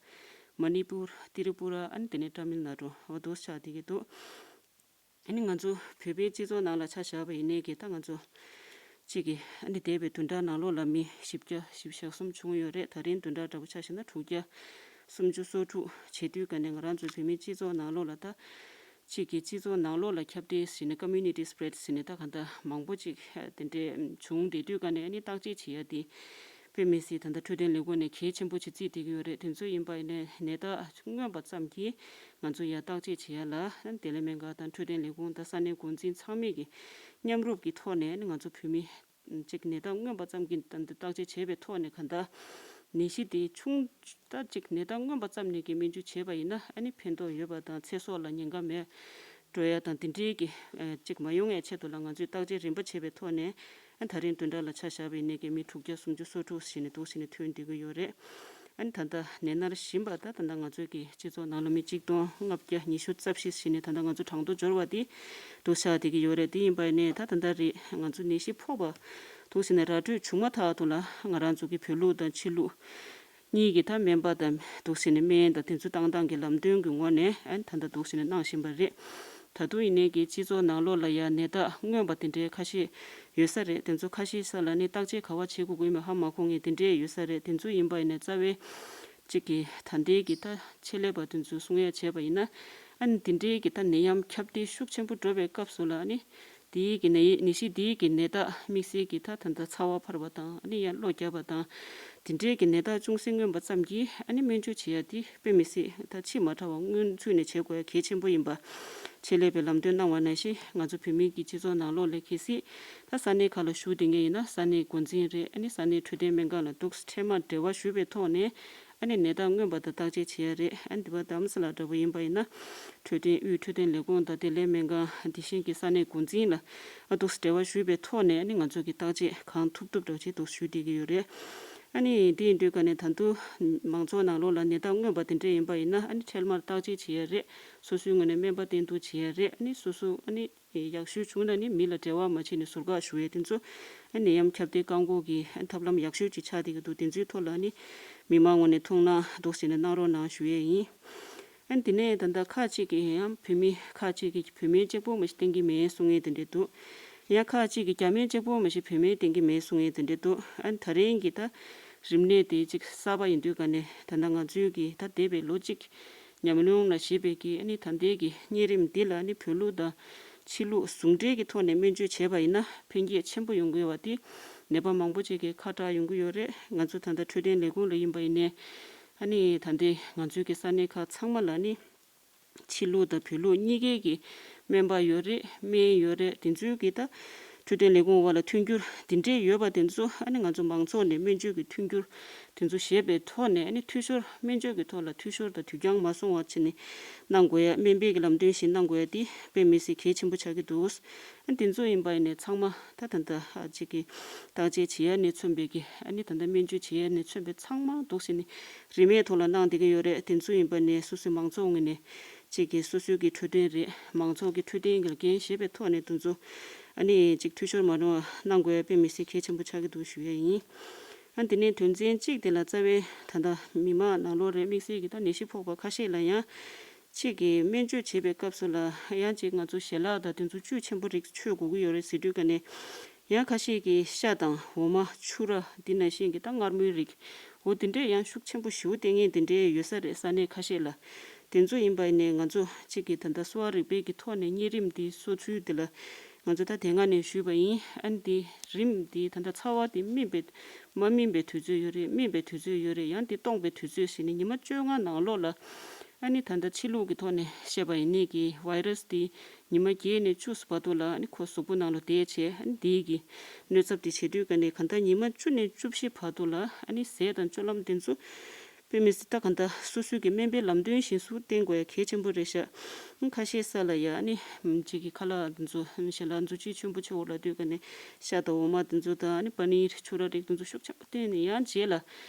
མ་ནི་པུར། ཏི་རི་པུ་ར། ཨ་ནི་དེ་ནས་ཏཱ་མིལ་ནཱ་ཌུ་འོ་འདུག་ཆགས་བསྡད་ཀྱི་འདུག་ཨ་ནི་ང་ཚོ་བོད་པའི་སྤྱི་ཚོགས་ནང་ལ་ཆ་བཞག་པ་ཡིན་ནའི་གི་ད་ང་ཚོ་གཅིག་གི་ཨ་ནི་འདས་པའི་བདུན་ཕྲག་ནང་ལོགས་ལ་མི་བཞི་བརྒྱ་བཞི་བཅུ་ཞེ་གསུམ་བྱུང་ཡོད་རེད། ད་རིང་བདུན་ཕྲག་འདྲ་པོ་ཆ་བཞག་ན་དྲུག་བརྒྱ་སུམ་ཅུ་སོ་དྲུག་བྱེད་དུས་ག་ནས་ང་རང་ཚོའི་བོད་མིའི་སྤྱི་ཚོགས་ནང་ལོགས་ལ་ད་གཅིག་གི་སྤྱི་ཚོགས་ནང་ལོགས་ལ་ཁྱབ་གདལ་ཟེར་ནས་community spread་ཟེར་ནས་ད་ག་ད་མང་པོ་ཅིག་དེ་འདྲས་བྱུང་བསྡད་དུས་ག་ནས་ཨ་ནི་བརྟག་དཔྱད་བྱེད་ཡ་དེ། དཔེ་མི་སྲིད་ད་ལྟ་འཕྲོད་བསྟེན་ལས་ཁུངས་ནས་གལ་ཆེན་པོ་ཅིག་བརྩིས་བསྡད་ཀྱི་ཡོད་རེད། དེ་ཚོ་ཡིན་པ་ཡིན་ནའི་ནད་རྟགས་མངོན་པ་ཙམ་གྱིས་ང་ཚོ་ཡར་བརྟག་དཔྱད་བྱེད་ཡ་ལ་བདེ་ལེགས་སྨན་ཁང་དང་འཕྲོད་བསྟེན་ལས་ཁུངས་དང་ས་གནས་འགོ་འཛིན་ཚང་མས་ཀྱི་མཉམ་རུབ་ཀྱི་ཐོག་ནས་ང་ཚོ་བོད་མི་གཅིག་ནད་རྟགས་མངོན་པ་ཙམ་གྱིས་ད་ལྟ་བརྟག་དཔྱད་བྱས་པའི་ཐོག་ནས་གང་ལྟར་ནད་གཞི་དེ་ཆུང་ད་གཅིག་ནད་རྟགས་མངོན་པ་ཙམ་ནས་ཀྱི་སྨན་བཅོས་བྱས་པ་ཡིན་ན་ཨ་ནི་ཕན་ཐོགས་ཡོད་པ་དང་ཚེ་སྲོག་ལ་ཉེན་ཁ་མེད། འགྲོ་ཡ་དང་དེ་འདྲའི་གི་ཨ་གཅིག་མ་ཡོང་ཡའི་ཆེད་དུ་ལ་ང་ཚོས་བརྟག་དཔྱད་རིམ་པ་བྱས་པའི་ཐོག་ནས་ཨ་ད་རིང་བདུན་ཕྲག་ལ་ཆ་བཞག་པའི་ནད་ཀྱི་མི་དྲུག་བརྒྱ་སུམ་ཅུ་སོ་དྲུག་ཞིག་ནས་འདུག་ཞིག་ནས་ཐོན་བསྡད་ཀྱི་ཡོད་རེད། ཨ་ནི་ད་ལྟ་ནད་མནར་བཞིན་པ་ད་ད་ལྟ་ང་ཚོའི་གི་སྤྱི་ཚོགས་ནང་ལ་མི་གཅིག་སྟོང་ལྔ་བརྒྱ་ཉི་ཤུ་རྩ་བཞི་ཞིག་ནས་ད་ལྟ་ང་ཚོ་གྲངས་ཐོ་འབྱོར་བ་དེ་འདུག་ཆགས་བསྡད་ཀྱི་ཡོད་རེད། དེ་ཡིན་པ་ནས་ད་ད་ལྟ་རེད་ང་ཚོ་ནད་གཞི་ཕོག་པ་འདུག་ཞིག་ནས་ར་སྤྲོད་བྱུང་མ་ཐག་ཏུ་ལ་ང་རང་ཚོ་གི་བོད་ལུགས་དང་ཕྱི་ལུགས། གཉིས་ཀྱི་ད་སྨན་པ་དང་འདུག་ཟེར་ནས་སྨན་དང་དེ་ཚོ་བཏང་སྟངས་ཀྱི་ལམ་སྟོན་གྱི་ངོས་ནས་ཨ་ནི་ད་ལྟ་འདུག་ཟེར་ནས་གནང་བཞིན་པ་རེད། ད་དུང་ཡིན་ནའི་གི་སྤྱི་ཚོགས་ནང་ལོགས་ལ་ཡང་ནད་རྟགས་མངོན་པ་དེ་འདྲའི་ཁ་ཤས་ཡོད་ས་རེད། དེ་ཚོ་ཁ་ཤས་ས་ལ་ནི་བརྟག་དཔྱད་ག་བ་བྱེད་དགོས་ཀྱི་ཡོད་མེད་ཧ་མ་གོ་མཁན་དེ་འདྲའི་ཡོད་ས་རེད། དེ་ཚོ་ཡིན་པ་ཡིན་ན་རྩ་བའི་གཅིག་གི་ད་ལྟའི་གི་ད་ཆེད་ལས་པ་དེ་ཚོས་གསུང་ཡ་བྱས་པ་ཡིན་ན་ཨ་ནི་དེ་འདྲའི་གི་ད་ནད་ཡམས་ཁྱབ་གདལ་ཤུགས་ཆེན་པོ་འགྲོ་བའི་སྐབས་སུ་ལ་ཨ་ནི། དེའི་གི་ནད་ནད་གཞི་དེའི་གི་ནད་རྟགས་དམིགས་བསལ་གྱི་ད་ད་ལྟ་ཚ་བ་འཕར་བ་དང་ཨ་ནི་ཡང་གློ་རྒྱག་པ་དང་དེ་འདྲའི་གི་ནད་རྟགས་ཅུང་ཟད་མངོན་པ་ཙམ་གྱིས་ཨ་ནི་སྨན་བཅོས་བྱེད་ཡ་དེ་དཔེ་མི་སྲིད་ད་ཕྱི་མ་དྲགས་པ་སྔོན་ཚུད་ནས་བྱེད་དགོས་ཡ་གལ་ཆེན་པོ་ཡིན་པ་ཆེད་ལས་པའི་ལམ་སྟོན་གནང་བ་ནང་བཞིན་ང་ཚོ་བོད་མི་གི་སྤྱི་ཚོགས་ནང་ལོགས་ལ་གལ་སྲིད་ད་ས་གནས་ཁག་ལ་བཞུགས་བསྡད་མཁན་ཡིན་ན་ས་གནས་འགོ་འཛིན་རེད་ཨ་ནི་ས་གནས་འཕྲོད་བསྟེན་སྨན་ཁང་ལ་འདུག་འཕྲལ་མར་འབྲེལ་བ་ཞུས་པའི་ཐོག་ནས། ཨ་ནི་ནད་རྟགས་མངོན་པ་དང་བརྟག་དཔྱད་བྱེད་ཡ་རེད། ཨ་ནི་འདི་པ་དྷ་རམ་ས་ལ་འདྲ་པོ་ཡིན་པ་ཡིན་ན་འཕྲོད་བསྟེན་དབུས་འཕྲོད་བསྟེན་ལས་ཁུངས་དང་བདེ་ལེགས་སྨན་ཁང་དེ་བཞིན་གྱི་ས་གནས་འགོ་འཛིན་ལ་ཨ་འདུག་སེ་འབྲེལ་བ་ཞུས་པའི་ཐོག་ནས་ཨ་ནི་ང་ཚོ་གི་བརྟག་དཔྱད་གང་ཐུབ་ཐུབ་འདྲ་བོ་ཅིག་འདུག་ཞུ་བསྡད་ཀྱི་ཡོད་རེད། ཨ་ནི་དེ་ཡིན་དུས་ཀ་ནས་ད་དུང་མང་ཚོགས་ནང་ལོགས་ལ་ནད་རྟགས་མངོན་པ་དེ་འདྲས་ཡིན་པ་ཡིན་ན་ཨ་ནི་འཕྲལ་མར་བརྟག་དཔྱད་བྱེད་ཡ་རེད། སོ་སོའི་ངོས་ནས་སྨན་པ་བསྟེན་གཏུག་བྱེད་ཡ་རེད། ཨ་ནི་སོ་སོ་ཨ་ནི། ཡག་ཤོས་བྱུང་ན་ནི་མི་ལ་འབྲེལ་བ་མ་བྱས་ནས་ཟུར་བཀག་ཞུ་ཡས་དེ་ཚོ་ཨ་ནད་ཡམས་ཁྱབ་གདལ་བཀག་འགོག་གི་ཐབས་ལམ་ཡག་ཤོས་ཅིག་ཆགས་བསྡད་ཀྱི་འདུག་དེ་ཚོའི་ཐོག་ལ་ནི་མི་མང་ངོས་ནས་ཐུགས་སྣང་འདུག་ཟེར་ནས་གནང་རོགས་གནང་ཞུ་ཡས་ཡིན། ཨ་ནི་དེ་ནས་ད་ལྟ་ཁག་ཅིག་གིས་ཡང་བོད་མི་ཁག་ཅིག་གིས་བོད་སྨན་གཅིག་པོ་མ་གཏོགས་བསྟེན་གྱི་མེད་གསུང་མཁན་དེ་འདྲས་འདུག་ཡང་ཁག་ཅིག་གིས་རྒྱ་སྨན་གཅིག་པོ་མ་གཏོགས་བོད་སྨན་བསྟེན་གྱི་མེད་གསུང་མཁན་དེ་འདྲས་འདུག་ཨ་ནི་ད་རིང་གི་ད་རིམས་ནད་དེ་ཅིག་གསར་པ་ཡིན་དུས་ཀ་ནས་ད་ལྟ་ང་ཚོའི་གི་ད་འདས་པའི་ལོ་གཅིག་ཉམས་མྱོང་ལ་གཞིགས་པའི་གི་ཨ་ནི་ད་ལྟའི་གི་གཉན་རིམས་འདི་ལ་ཨ་ནི་བོད་ལུགས་དང་ཕྱི་ལུགས་ཟུང་འབྲེལ་གྱི་ཐོག་ནས་སྨན་བཅོས་བྱས་པ་ཡིན་ན་ཕན་སྐྱེད་ཆེན་པོ་ཡོང་གི་ཡོད་པ་དེ་ནད་པ་མང་པོ་ཅིག་གིས་ཁ་གྲག་ཡོང་གི་ཡོད་རེད། ང་ཚོ་ད་ལྟ་འཕྲོད་བསྟེན་ལས་ཁུངས་ལ་ཡིན་པ་ཡིན་ནའི་ཨ་ནི་ད་ལྟའི་ང་ཚོའི་གི་ས་གནས་ཁག་ཚང་མ་ལ་ཨ་ནི་ཕྱི་ལུགས་དང་བོད་ལུགས་གཉིས་ཀའི་གི་སྨན་པ་ཡོད་རེད། སྨན་ཡོད་རེད། དེ་ཚོའི་གི་ད་འཕྲོད་བསྟེན་ལས་ཁུངས་བར་ལ་མཐུན་འགྱུར་དེ་འདྲས་ཡོད་པ་དེ་ཚོ་ཨ་ནི་ང་ཚོ་མང་ཚོགས་ནས་སྨན་བཅོས་ཀྱི་མཐུན་འགྱུར་དེ་ཚོ་བྱས་པའི་ཐོག་ནས་ཨ་ནི་འཐུས་ཤོར་སྨན་བཅོས་ཀྱི་ཐོག་ལ་འཐུས་ཤོར་དང་དུས་འགྱངས་མ་སོང་བ་བྱས་ནས་གནང་དགོས་ཡ་སྨན་པའི་གི་ལམ་སྟོན་བཞིན་གནང་དགོས་ཡ་དེ་དཔེ་མི་སྲིད་གལ་ཆེན་པོ་ཆགས་ཀྱི་འདུག་ཨ་ནི་དེ་ཚོ་ཡིན་པ་ཡིན་ནས་ཚང་མ་ད་ད་ལྟ་ཨ་ཅིག་གི་བརྟག་དཔྱད་བྱེད་ཡ་ནས་མཚོན་པའི་གི་ཨ་ནི་ད་ལྟ་སྨན་བཅོས་བྱེད་ཡ་ནས་མཚོན་པའི་ཚང་མ་འདུག་ཟེར་ནས་རིན་མེད་ཐོག་ལ་གནང་བསྡད་ཀྱི་ཡོད་རེད། དེ་ཚོ་ཡིན་པ་ནས་སོ་སོའི་མང་ཚོགས་ངོས་ནས་ཅིག་གི་སོ་སོའི་གི་འཕྲོད་བསྟེན་རེད། མང་ཚོགས་ཀྱི་འཕྲོད་བསྟེན་གྱི་འགན་བཞེས་པའི་ཐོག་ནས་དེ་ཚོ་ ཨ་ནི་ཅིག་འཐུས་ཤོར་མ་འགྲོ་བ་གནང་དགོས་ཡ་དཔེ་མི་སྲིད་གལ་ཆེན་པོ་ཆགས་ཀྱི་འདུག་ཞུ་ཡ་ཡིན། ཨ་དེ་ནས་དོན་ཚན་གཅིག་དེ་ལ་རྩ་བའི་ད་ལྟ་མི་མང་ནང་ལོགས་རེད་དམིགས་བསལ་གྱི་ད་ནད་གཞི་ཕོག་པ་ཁ་ཤས་ལ་ཡང་གཅིག་གི་སྨན་བཅོས་བྱེད་པའི་སྐབས་སུ་ལ་ཡང་ཅིག་ང་ཚོ་ཞལ་ལག་དང་དེ་ཚོ་བཅུད་ཆེན་པོ་རིགས་མཆོད་དགོས་ཀྱི་ཡོད་རེད་ཟེར་དུས་ཀ་ནས། ཡང་ཁ་ཤས་ཀྱིས་ཤ་དང་འོ་མ་ཕྱུར་ར་འདི་ནང་བཞིན་གྱི་ད་མངར་མོའི་རིགས། འོ་དེ་འདྲས་ཡང་ཤུགས་ཆེན་པོ་ཞེ་པོ་བསྟེན་མཁན་དེ་འདྲས་ཡོད་ས་རེད་ས་གནས་ཁ་ཤས་ལ། དེ་ཚོ་ཡིན་པ་ཡིན་ནའི་ང་ཚོ་གཅིག་གི་ད་ལྟ་གསོ་བ་རིག་པའི་གི་ཐོག་ནས་གཉན་རིམས་འདི་གསོ་ཚུལ་འདི་ལ་ང་ཚོ་ད་དེ་སྔ་ནས་ཞུས་པ་ཡིན། ཨ་ནི་འདི་རིམས་འདི་ད་ལྟ་ཚ་བ་འདི་སྨིན་པའི་མ་སྨིན་པའི་དུས་ཚོད་ཡོད་རེད། སྨིན་པའི་དུས་ཚོད་ཡོད་རེད། ཡང་འདི་སྟོངས་པའི་དུས་ཚོད་ཟེར་ནས་ཉི་མ་བཅོ་ལྔ་ནང་ལོགས་ལ། ཨ་ནི་ད་ལྟ་ཕྱི་ལུགས་ཀྱི་ཐོག་ནས་བཤད་པ་ཡིན་ནའི་གི་ཝའི་རས་འདི་ཉི་མ་བརྒྱད་ནས་བཅུ་བར་དུ་ལ་ཨ་ནི་ཁོ་གཟུགས་པོ་ནང་ལ་བསྡད་བྱས། ཨ་ནི་དེའི་གི་གནོད་ཚབས་དེ་བྱེད་དུས་ཀ་ནས་གང་ལྟར་ཉི་མ་བཅུ་ནས་བཅུ་བཞི་བར་དུ་ལ་ཨ་ནི་ཟས་དང་སྤྱོད་ལམ་དེ་ཚོ་དཔེ་མི་སྲིད་ད་གང་ལྟར་སོ་སོའི་གི་སྨན་པའི་ལམ་སྟོན་བཞིན་སུ་བསྟེན་དགོས་ཡ་གལ་ཆེན་པོ་རེད་ཤག་ཁ་ཤས་ས་ལ་ཡ་ཨ་ནི་གཅིག་གི་ཁ་ལག་དེ་ཚོ་ཞལ་ལག་འཛུགས་བྱེད་ཆེན་པོ་ཆེ་བོ་ལ་དུས་ཀ་ནས་ཤ་དང་འོ་མ་དེ་ཚོ་དང་ཨ་ནི་པ་ནིར་ཕྱུར་ར་རིགས་དེ་ཚོ་ཤུགས་ཆེན་པོ་བསྟེན་ནས་ཡང་རྗེས་ལ།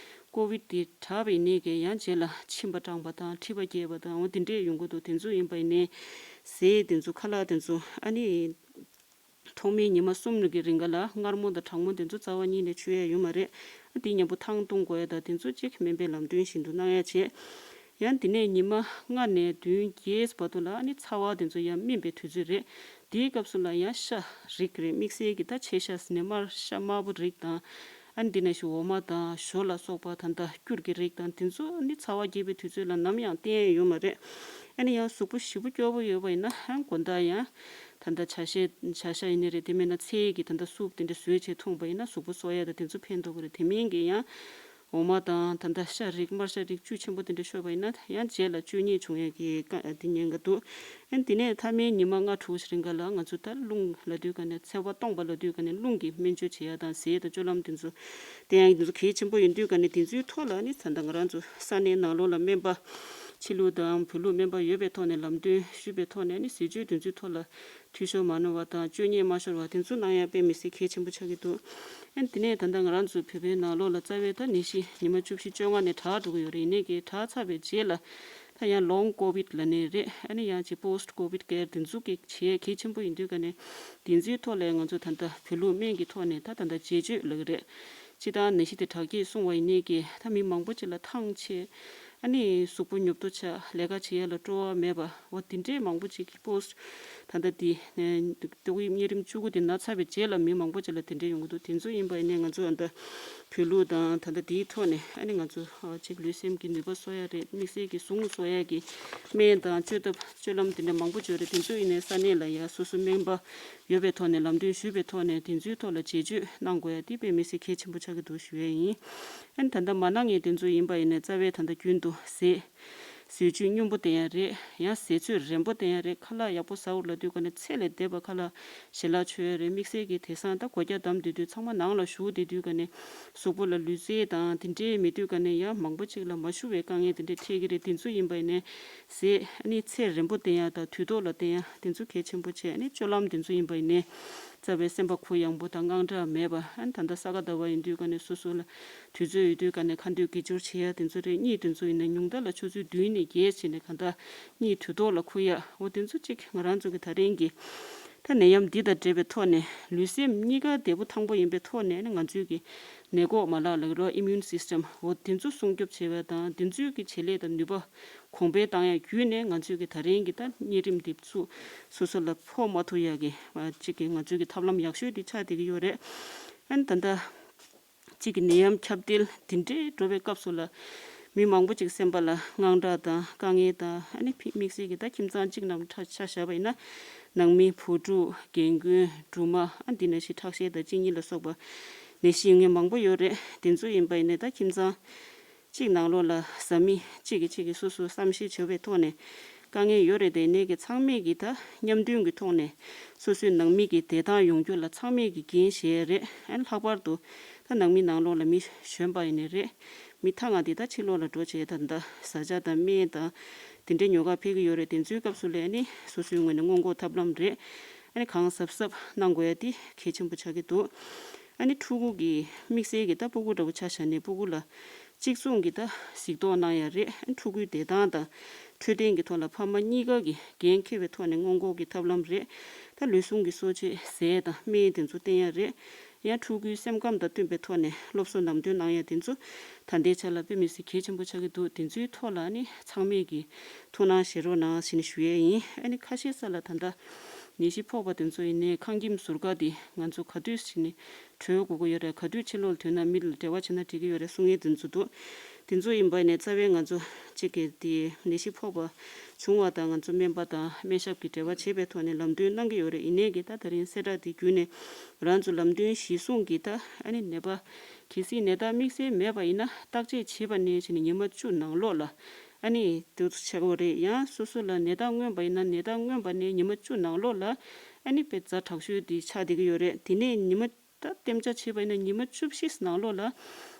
ཀོ་བིད་དེ་དྲག་པའི་ནད་ཀྱིས་ཡང་རྗེས་ལ་མཆིན་པ་སྐྲངས་པ་དང་མཁྲིས་པ་རྒྱས་པ་དང་འོ་དེ་འདྲས་ཡོང་གི་འདུག་དེ་ཚོ་ཡིན་པ་ཡིན་ནའི་ཟས་དེ་ཚོ་ཁ་ལག་དེ་ཚོ་ཨ་ནི་ཐོག་མའི་ཉི་མ་གསུམ་གྱི་རིང་ག་ལ་མངར་མོ་དང་གྲང་མོ་དེ་ཚོ་རྩ་བ་ཉིད་ནས་མཆོད་ཡ་ཡོད་མ་རེད། ཨ་དེ་མཉམ་པོ་ཐང་བཏུང་དགོས་ཡ་དང་དེ་ཚོ་གཅིག་སྨན་པའི་ལམ་སྟོན་བཞིན་དུ་གནང་ཡ་བྱས། ཡང་དེ་ནས་ཉི་མ་ལྔ་ནས་བདུན་བརྒྱད་བར་དུ་ལ་ཨ་ནི་ཚ་བ་དེ་ཚོ་ཡང་སྨིན་པའི་དུས་ཚོད་རེད། དེའི་སྐབས་སུ་ལ་ཡང་ཤ་རིགས་རེད། དམིགས་བསལ་གྱི་ད་ཕྱེ་ཤ་ཟེར་ནས་དམར་ཤ་དམར་པོ་རིགས་དང་། ཨ་ནི་འདི་ནང་བཞིན་འོ་མ་དང་ཞོ་ལ་སོགས་པ་ད་ལྟ་སྐྱུར་གྱི་རིགས་དང་དེ་ཚོ་ཨ་ནི་ཚ་བ་རྒྱས་པའི་དུས་ཚོད་ལ་ནམ་ཡང་བསྟེན་ཡ་ཡོད་མ་རེད། ཨ་ནི་ཡང་གཟུགས་པོ་ཞེ་པོ་སྐྱོ་པོ་ཡོད་པ་ཡིན་ན་ཡང་དགོང་དག་ཡང་ད་ལྟ་ཇ་ཤ་ཇ་ཤ་ཡིན་ནི་རེད། དེ་མིན་ན་ཚལ་གྱི་ད་ལྟ་སུབ་དེ་འདྲ་བཟོས་བྱས་འཐུངས་པ་ཡིན་ན་གཟུགས་པོ་གསོ་ཡ་དང་དེ་ཚོ་ཕན་ཐོགས་ཀྱི་རེད། དེ་མིན་གྱི་ཡང་འོ་མ་དང་ད་ལྟ་ཤ་རིགས་དམར་ཤ་རིགས་བཅུད་ཆེན་པོ་དེ་འདྲ་ཤོར་བ་ཡིན་ན་ཡང་རྗེས་ལ་བཅོས་ཉེས་བྱུང་ཡས་ཀྱི་དཀའ་དེ་ཉེན་ཁ་འདུག་ཨ་ནི་དེ་ནས་མཐའ་མའི་ཉི་མ་ལྔ་དྲུག་ཞིག་རིང་ག་ལ་ང་ཚོ་ད་རླུང་ལ་དུས་ག་ནས་ཚ་བ་སྟོངས་པ་ལ་དུས་ག་ནས་རླུང་གི་སྨན་བཅོས་བྱེད་ཡ་དང་ཟས་དང་སྤྱོད་ལམ་དེ་ཚོ་བསྟེན་ཡ་དེ་ཚོ་གལ་ཆེན་པོ་ཡིན་དུས་ག་ནས་དེ་ཚོའི་ཐོག་ལ་ནི་ད་ལྟ་ང་རང་ཚོ་ས་གནས་ནང་ལོགས་ལ་སྨན་པ་ཕྱི་ལུགས་དང་བོད་ལུགས་སྨན་པ་ཡོད་པའི་ཐོག་ནས་ལམ་སྟོན་ཞུས་པའི་ཐོག་ནས་ནི་ཟས་སྤྱོད་དེ་ཚོའི་ཐོག་ལ་འཐུས་ཤོར་མ་གནང་བ་དང་བཅོས་ཉེས་མ་ཤོར་བ་དེ་ཚོ་གནང་ཡ་དཔེ་མི་སྲིད་གལ་ཆེན་པོ་ཆགས་ཀྱི་འདུག་ཨ་ནི་དེ་ནས་ད་ལྟ་ང་རང་ཚོའི་བོད་པའི་ནང་ལོགས་ལ་རྩ་བའི་ད་ནད་གཞི་ཉི་མ་བཅུ་བཞི་བཅོ་ལྔ་ནས་དྲག་འགྲོ་གི་ཡོད་རེད། ཡིན་ནའི་གི་དྲག་ཚར་བའི་རྗེས་ལ་ད་ཡང་ལོང་ཀོ་བིད་ལབ་ནའི་རེད། ཨ་ནི་ཡང་ཅིག་པོ་སི་ཊི་ཀོ་བིད་ཀེར་དེ་ཚོ་གི་བྱེད་ཡ་གལ་ཆེན་པོ་ཡིན་དུས་ག་ནས་དེ་ཚོའི་ཐོག་ལ་ཡང་ང་ཚོ་ད་ལྟ་བོད་ལུགས་སྨན་གྱི་ཐོག་ནས་ད་ད་ལྟ་རྗེས་གཅོད་ལབ་ཀྱི་རེད། སྤྱིར་བཏང་ནད་གཞི་དེ་དྲག་སྐྱེད་སོང་བ་ཡིན་ནའི་གི་ད་མི་མང་པོ་ཅིག་ལ་ཐང་ཆད། ཨ་ནི་གཟུགས་པོ་ཉོབ་ཏོ་ཆགས། ལས་ཀ་བྱེད་ཡ་ལ་སྤྲོ་བ་མེད་པ་འོ་དེ་འདྲས་མང་པོ་ཅིག་གི་པོ་སི་ཊི་ད་ལྟ་དེ་ཏོག་དབྱིབས་གཉན་རིམས་བཅུ་དགུ་དེ་ན་ཚར་བའི་རྗེས་ལ་མི་མང་པོ་ཅིག་ལ་དེ་འདྲས་ཡོང་གི་འདུག་དེ་ཚོ་ཡིན་པ་ཡིན་ནའི་ང་ཚོ་ཨ་ད་བོད་ལུགས་དང་ད་ལྟ་དེའི་ཐོག་ནས་ཨ་ནི་ང་ཚོ་ཅིག་ལུས་སེམས་ཀྱི་ནུས་པ་གསོ་ཡ་རེད། དམིགས་བསལ་གྱི་ཟུངས་གསོ་ཡ་གི་སྨན་དང་བཅོས་ཐབས་སྤྱོད་ལམ་དེ་འདྲ་མང་པོ་ཅིག་ཡོད་རེད། དེ་ཚོ་ཡིན་ནའི་ས་གནས་ལ་ཡ་སོ་སོ་སྨན་པ་ཡོད་པའི་ཐོག་ནས་ལམ་སྟོན་ཞུས་པའི་ཐོག་ནས་དེ་ཚོའི་ཐོག་ལ་རྗེས་གཅོད་གནང་དགོས་ཡ་དེ་དཔེ་མི་སྲིད་གལ་ཆེན་པོ་ཆགས་ཀྱི་འདུག་ཞུ་ཡ་ཡིན། ཨ་ནི་ད་ལྟ་མ་གནང་མཁན་དེ་ཚོ་ཡིན་པ་ཡིན་ནའི་རྩ་བའི་ད་ལྟ་རྒྱུན་དུ་ཟས་ཟས་བཅུད་སྙོམས་པོ་བསྟེན་ཡ་རེད། ཡང་ཟས་ཚོད་རན་པོ་བསྟེན་ཡ་རེད། ཁ་ལག་ཡག་པོ་ཟ་འོ་ལབ་དུས་ག་ནས་ཚད་ལས་འདས་པ་ཁ་ལག་ཞལ་ལག་མཆོད་ཡ་རེད། དམིགས་བསལ་གྱི་དེང་སང་ད་སྒོ་རྒྱག་བསྡམས་བསྡད་དུས་ཚང་མ་ནང་ལ་བཞུགས་བསྡད་དུས་ག་ནས་གཟུགས་པོ་ལ་ལུས་རྩལ་དང་དེ་འདྲས་མེད་དུས་ག་ནས་ཡང་མང་པོ་ཅིག་ལ་མ་ཞུ་བའི་དཀའ་ངལ་དེ་འདྲས་འཕྲད་ཀྱི་རེད། དེ་ཚོ་ཡིན་པ་ཡིན་ནའི་ཟས་ཨ་ནི་ཚད་རན་པོ་བསྟེན་ཡ་དང་དུས་ཐོག་ལ་བསྟེན་ཡ་དེ་ཚོ་གལ་ཆེན་པོ་བྱས། ཨ་ནི་སྤྱོད་ལམ་དེ་ཚོ་ཡིན་པ་ཡིན་ནའི་རྩ་བའི་སེམས་པ་གུ་ཡངས་པོ་དང་དངངས་སྐྲག་མེད་པ། ཨ་ནི་ད་ལྟ་ས་ག་ཟླ་བ་ཡིན་དུས་ག་ནས་སོ་སོ་ལ་དུས་ཚོད་ཡོད་དུས་ག་ནས་ཁ་འདོན་དགེ་སྦྱོར་བྱེད་ཡ་དེ་ཚོ་རེད། གཉིད་དེ་ཚོ་ཡིན་ན་ཉུང་མཐའ་ལ་ཆུ་ཚོད་བདུན་ནས་བརྒྱད་བྱས་ནས་གང་ལྟར་གཉིད་དུས་ཐོག་ལ་ཁུག་ཡ་འོ་དེ་ཚོ་གཅིག་ང་རང་ཚོ་གི་ད་རིང་གི་ད་ནད་ཡམས་འདི་དང་འབྲེལ་བའི་ཐོག་ནས་ལུས་སེམས་གཉིས་ཀ་བདེ་པོ་ཐང་པོ་ཡིན་པའི་ཐོག་ནས་ཨ་ནི་ང་ཚོའི་གི་ནད་འགོག་མ་ལག་ལ་རོ་ཨི་མིའུན་སིས་ཊམ་འོ་དེ་ཚོ་སྲུང་སྐྱོབ་བྱེད་པ་དང་དེ་ཚོའི་གི་བྱེད་ལས་དང་ནུས་པ་གོང་འཕེལ་བཏང་ཡ་བརྒྱུད་ནས་ང་ཚོའི་གི་ད་རིང་གི་ད་གཉན་རིམས་འདི་ཚུ་སོ་སོ་ལ་ཕོག་མ་ཐུབ་ཡ་གི་གཅིག་གི་ང་ཚོའི་གི་ཐབས་ལམ་ཡག་ཤོས་འདི་ཆགས་བསྡད་ཀྱི་ཡོད་རེད། ཨ་ནི་ད་ལྟ་གཅིག་གི་ནད་ཡམས་ཁྱབ་གདལ་འདི་འདྲའི་འགྲོ་བའི་སྐབས་སུ་ལ་མི་མང་པོ་ཅིག་སེམས་པ་ལ་དངངས་སྐྲག་དང་དཀའ་ངལ་དང་ཨ་ནི་ཕི་དམིགས་བསལ་གྱི་ད་ཁྱིམ་ཚང་གཅིག་ནང་ཆ་ཆ་བཞག་པ་ཡིན་ན་ནང་མི་བུ་ཕྲུག་རྒན་རྒོན་སྦྲུམ་མ་ཨ་འདི་ནང་བཞིན་ཁྲག་ཤེད་དང་གཅིན་སྙི་ལ་སོགས་པ་ནད་གཞི་ཡོད་མཁན་མང་པོ་ཡོད་རེད། དེ་ཚོ་ཡིན་པ་ཡིན་ནའི་ད་ཁྱིམ་ཚང་གཅིག་ནང་ལོགས་ལ་བཟའ་མི་གཅིག་གིས་གཅིག་གིས་སོ་སོ་བསམ་ཤེས་བྱེད་པའི་ཐོག་ནས་དཀའ་ངལ་ཡོད་རེད་དེ་ནས་ཀྱི་ཚང་མས་ཀྱི་ད་མཉམ་མཐུན་གྱི་ཐོག་ནས་སོ་སོའི་ནང་མི་གི་བདེ་ཐང་ཡོང་རྒྱུ་ལ་ཚང་མས་ཀྱི་འགན་བཞེས་རེད། ཨ་ནི་ལྷག་པར་དུ་ད་ནང་མི་ནང་ལོགས་ལ་མི་གཞོན་པ་ཡིན་ནའི་རེད། མི་ཐ་མ་དེ་ད་ཕྱི་ལོགས་ལ་འགྲོ་བྱས་ད་ད་བཟའ་བཅའ་དང་སྨན་དང་དེ་འདྲའི་ཉོ་ག་ཕེབས་ཀྱི་ཡོད་རེད། དེ་ཚོའི་སྐབས་སུ་ལ་ཨ་ནི་སོ་སོའི་ངོས་ནས་སྔོན་འགོག་ཐབས་ལམ་རེད། ཨ་ནི་གང་གཟབ་གཟབ་གནང་དགོས་ཡ་དེ་གལ་ཆེན་པོ་ཆགས་ཀྱི་འདུག་ཨ་ནི་ཕྲུ་གུ་གི་དམིགས་བསལ་གྱི་ད་སྤུ་གུ་འདྲ་བོ་ཆ་བཞག་ནས་སྤུ་གུ་ལ་ གཅིག་མཚུངས་ཀྱི་ད་གཟིགས་རྟོག་གནང་ཡ་རེད། ཕྲུ་གུའི་བདེ་ཐང་དང་འཕྲོད་བསྟེན་གྱི་ཐོག་ལ་ཕ་མ་གཉིས་ཀ་གིས་འགན་འཁྱེར་བའི་ཐོག་ནས་སྔོན་འགོག་གི་ཐབས་ལམ་རེད། ད་ལུས་ཟུངས་ཀྱི་གསོ་བྱེད་ཟས་དང་སྨན་དེ་ཚོ་བསྟེན་ཡ་རེད། ཡང་ཕྲུ་གུའི་སེམས་ཁམས་དང་བསྟུན་པའི་ཐོག་ནས་སློབ་གསོ་ལམ་སྟོན་གནང་ཡ་དེ་ཚོ་ད་ལྟའི་ཆ་ལ་དཔེ་མི་སྲིད་གལ་ཆེན་པོ་ཆགས་ཀྱི་འདུག་དེ་ཚོའི་ཐོག་ལ་ནི་ཚང་མས་ཀྱིས་ཐུགས་སྣང་བཞེས་རོགས་གནང་ཞེས་ནས་ཞུ་ཡས་ཡིན། ཨ་ནི་ཁ་ཤས་ས་ལ་ད་ལྟ་ནད་གཞི་ཕོག་པ་དེ་ཚོ་ཡིན་ནའི་ཁང་ཁྱིམ་ཟུར་བཀག་དེ་ང་ཚོ་ག་དུས་ཕྱིན་ནས་གྲོལ་དགོས་ཀྱི་ཡོད་རེད། ག་དུས་ཕྱི་ལོགས་ལ་ཐོན་ན་མི་ལ་འབྲེལ་བ་བྱེད་ན་འགྲིག་གི་ཡོད་རེད་གསུང་ཡས་དེ་ཚོ་འདུག་དེ་ཚོ་ཡིན་པ་ནས་རྩ་བའི་ང་ཚོ་གཅིག་གི་དེ་ནད་གཞི་ཕོག་པ་བྱུང་བ་དང་ང་ཚོ་སྨན་པ་དང་སྨན་ཞབས་ཀྱི་འབྲེལ་བ་བྱེད་པའི་ཐོག་ནས་ལམ་སྟོན་གནང་གི་ཡོད་རེད། ཡིན་ནའི་གི་ད་ད་རིང་གསལ་བསྒྲགས་དེ་བརྒྱུད་ནས་ང་རང་ཚོ་ལམ་སྟོན་གཞིར་བཟུང་གི་ད་ཨ་ནི་ནད་པ་གལ་སྲིད་ནད་རྟགས་དམིགས་བསལ་མེད་པ་ཡིན་ན་བརྟག་དཔྱད་བྱེད་པ་ནས་བྱས་ནས་ཉི་མ་བཅུ་ནང་ལོགས་ལ་ཨ་ནི་དུ་ཆགས་པ་རེད། ཡང་སོ་སོ་ལ་ནད་རྟགས་མངོན་པ་ཡིན་ན་ནད་རྟགས་མངོན་པ་ནས་ཉི་མ་བཅུ་ནང་ལོགས་ལ་ཨ་ནི་དཔེ་ཛ་དྲག་ཤོས་དེ་ཆགས་བསྡད་ཀྱི་ཡོད་རེད། དེ་ནས་ཉི་མ་ད་གཏན་འཇགས་བྱས་པ་ཡིན་ན་ཉི་མ་བཅུ་བཞི་ནང་ལོགས་ལ་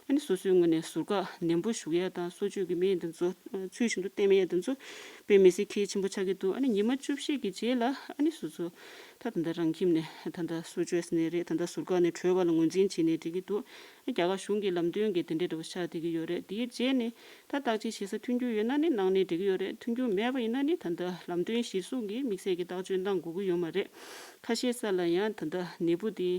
ཨ་ནི་སོ་སོའི་ངོས་ནས་ཟུར་བཀག་ནན་པོ་ཞུ་ཡ་དང་གསོ་བཅོས་ཀྱི་སྨན་དེ་ཚོ་ཚུལ་བཞིན་དུ་བསྟེན་ཡ་དེ་ཚོ་དཔེ་མི་སྲིད་གལ་ཆེན་པོ་ཆགས་ཀྱི་འདུག་ཨ་ནི་ཉི་མ་བཅུ་བཞི་གི་རྗེས་ལ་ཨ་ནི་སོ་སོ་ད་ད་ལྟ་རང་ཁྱིམ་ནས་ད་ལྟ་གསོ་བཅོས་ཟེར་ནའི་རེད། ད་ལྟ་ཟུར་བཀག་ནས་གྲོལ་བ་ལ་ངོས་འཛིན་བྱས་ནའི་འགྲིག་གི་འདུག་རྒྱ་གར་གཞུང་གི་ལམ་སྟོན་གྱི་དེ་འདྲའི་འདྲ་བོ་ཆགས་བསྡད་ཀྱི་ཡོད་རེད། དེའི་རྗེས་ནས་ད་བརྟག་དཔྱད་བྱེད་ས་མཐུན་འགྱུར་ཡོད་ན་ནི་གནང་ནའི་འགྲིག་གི་ཡོད་རེད། མཐུན་འགྱུར་མེད་པ་ཡིན་ན་ནི་ད་ལྟ་ལམ་སྟོན་གཞིར་བཟུང་གིས་དམིགས་བསལ་གྱི་བརྟག་དཔྱད་གནང་དགོས་ཀྱི་ཡོད་མ་རེད། ཁ་ཤས་ས་ལ་ཡང་ད་ལྟ་ནད་འབུ་དེ་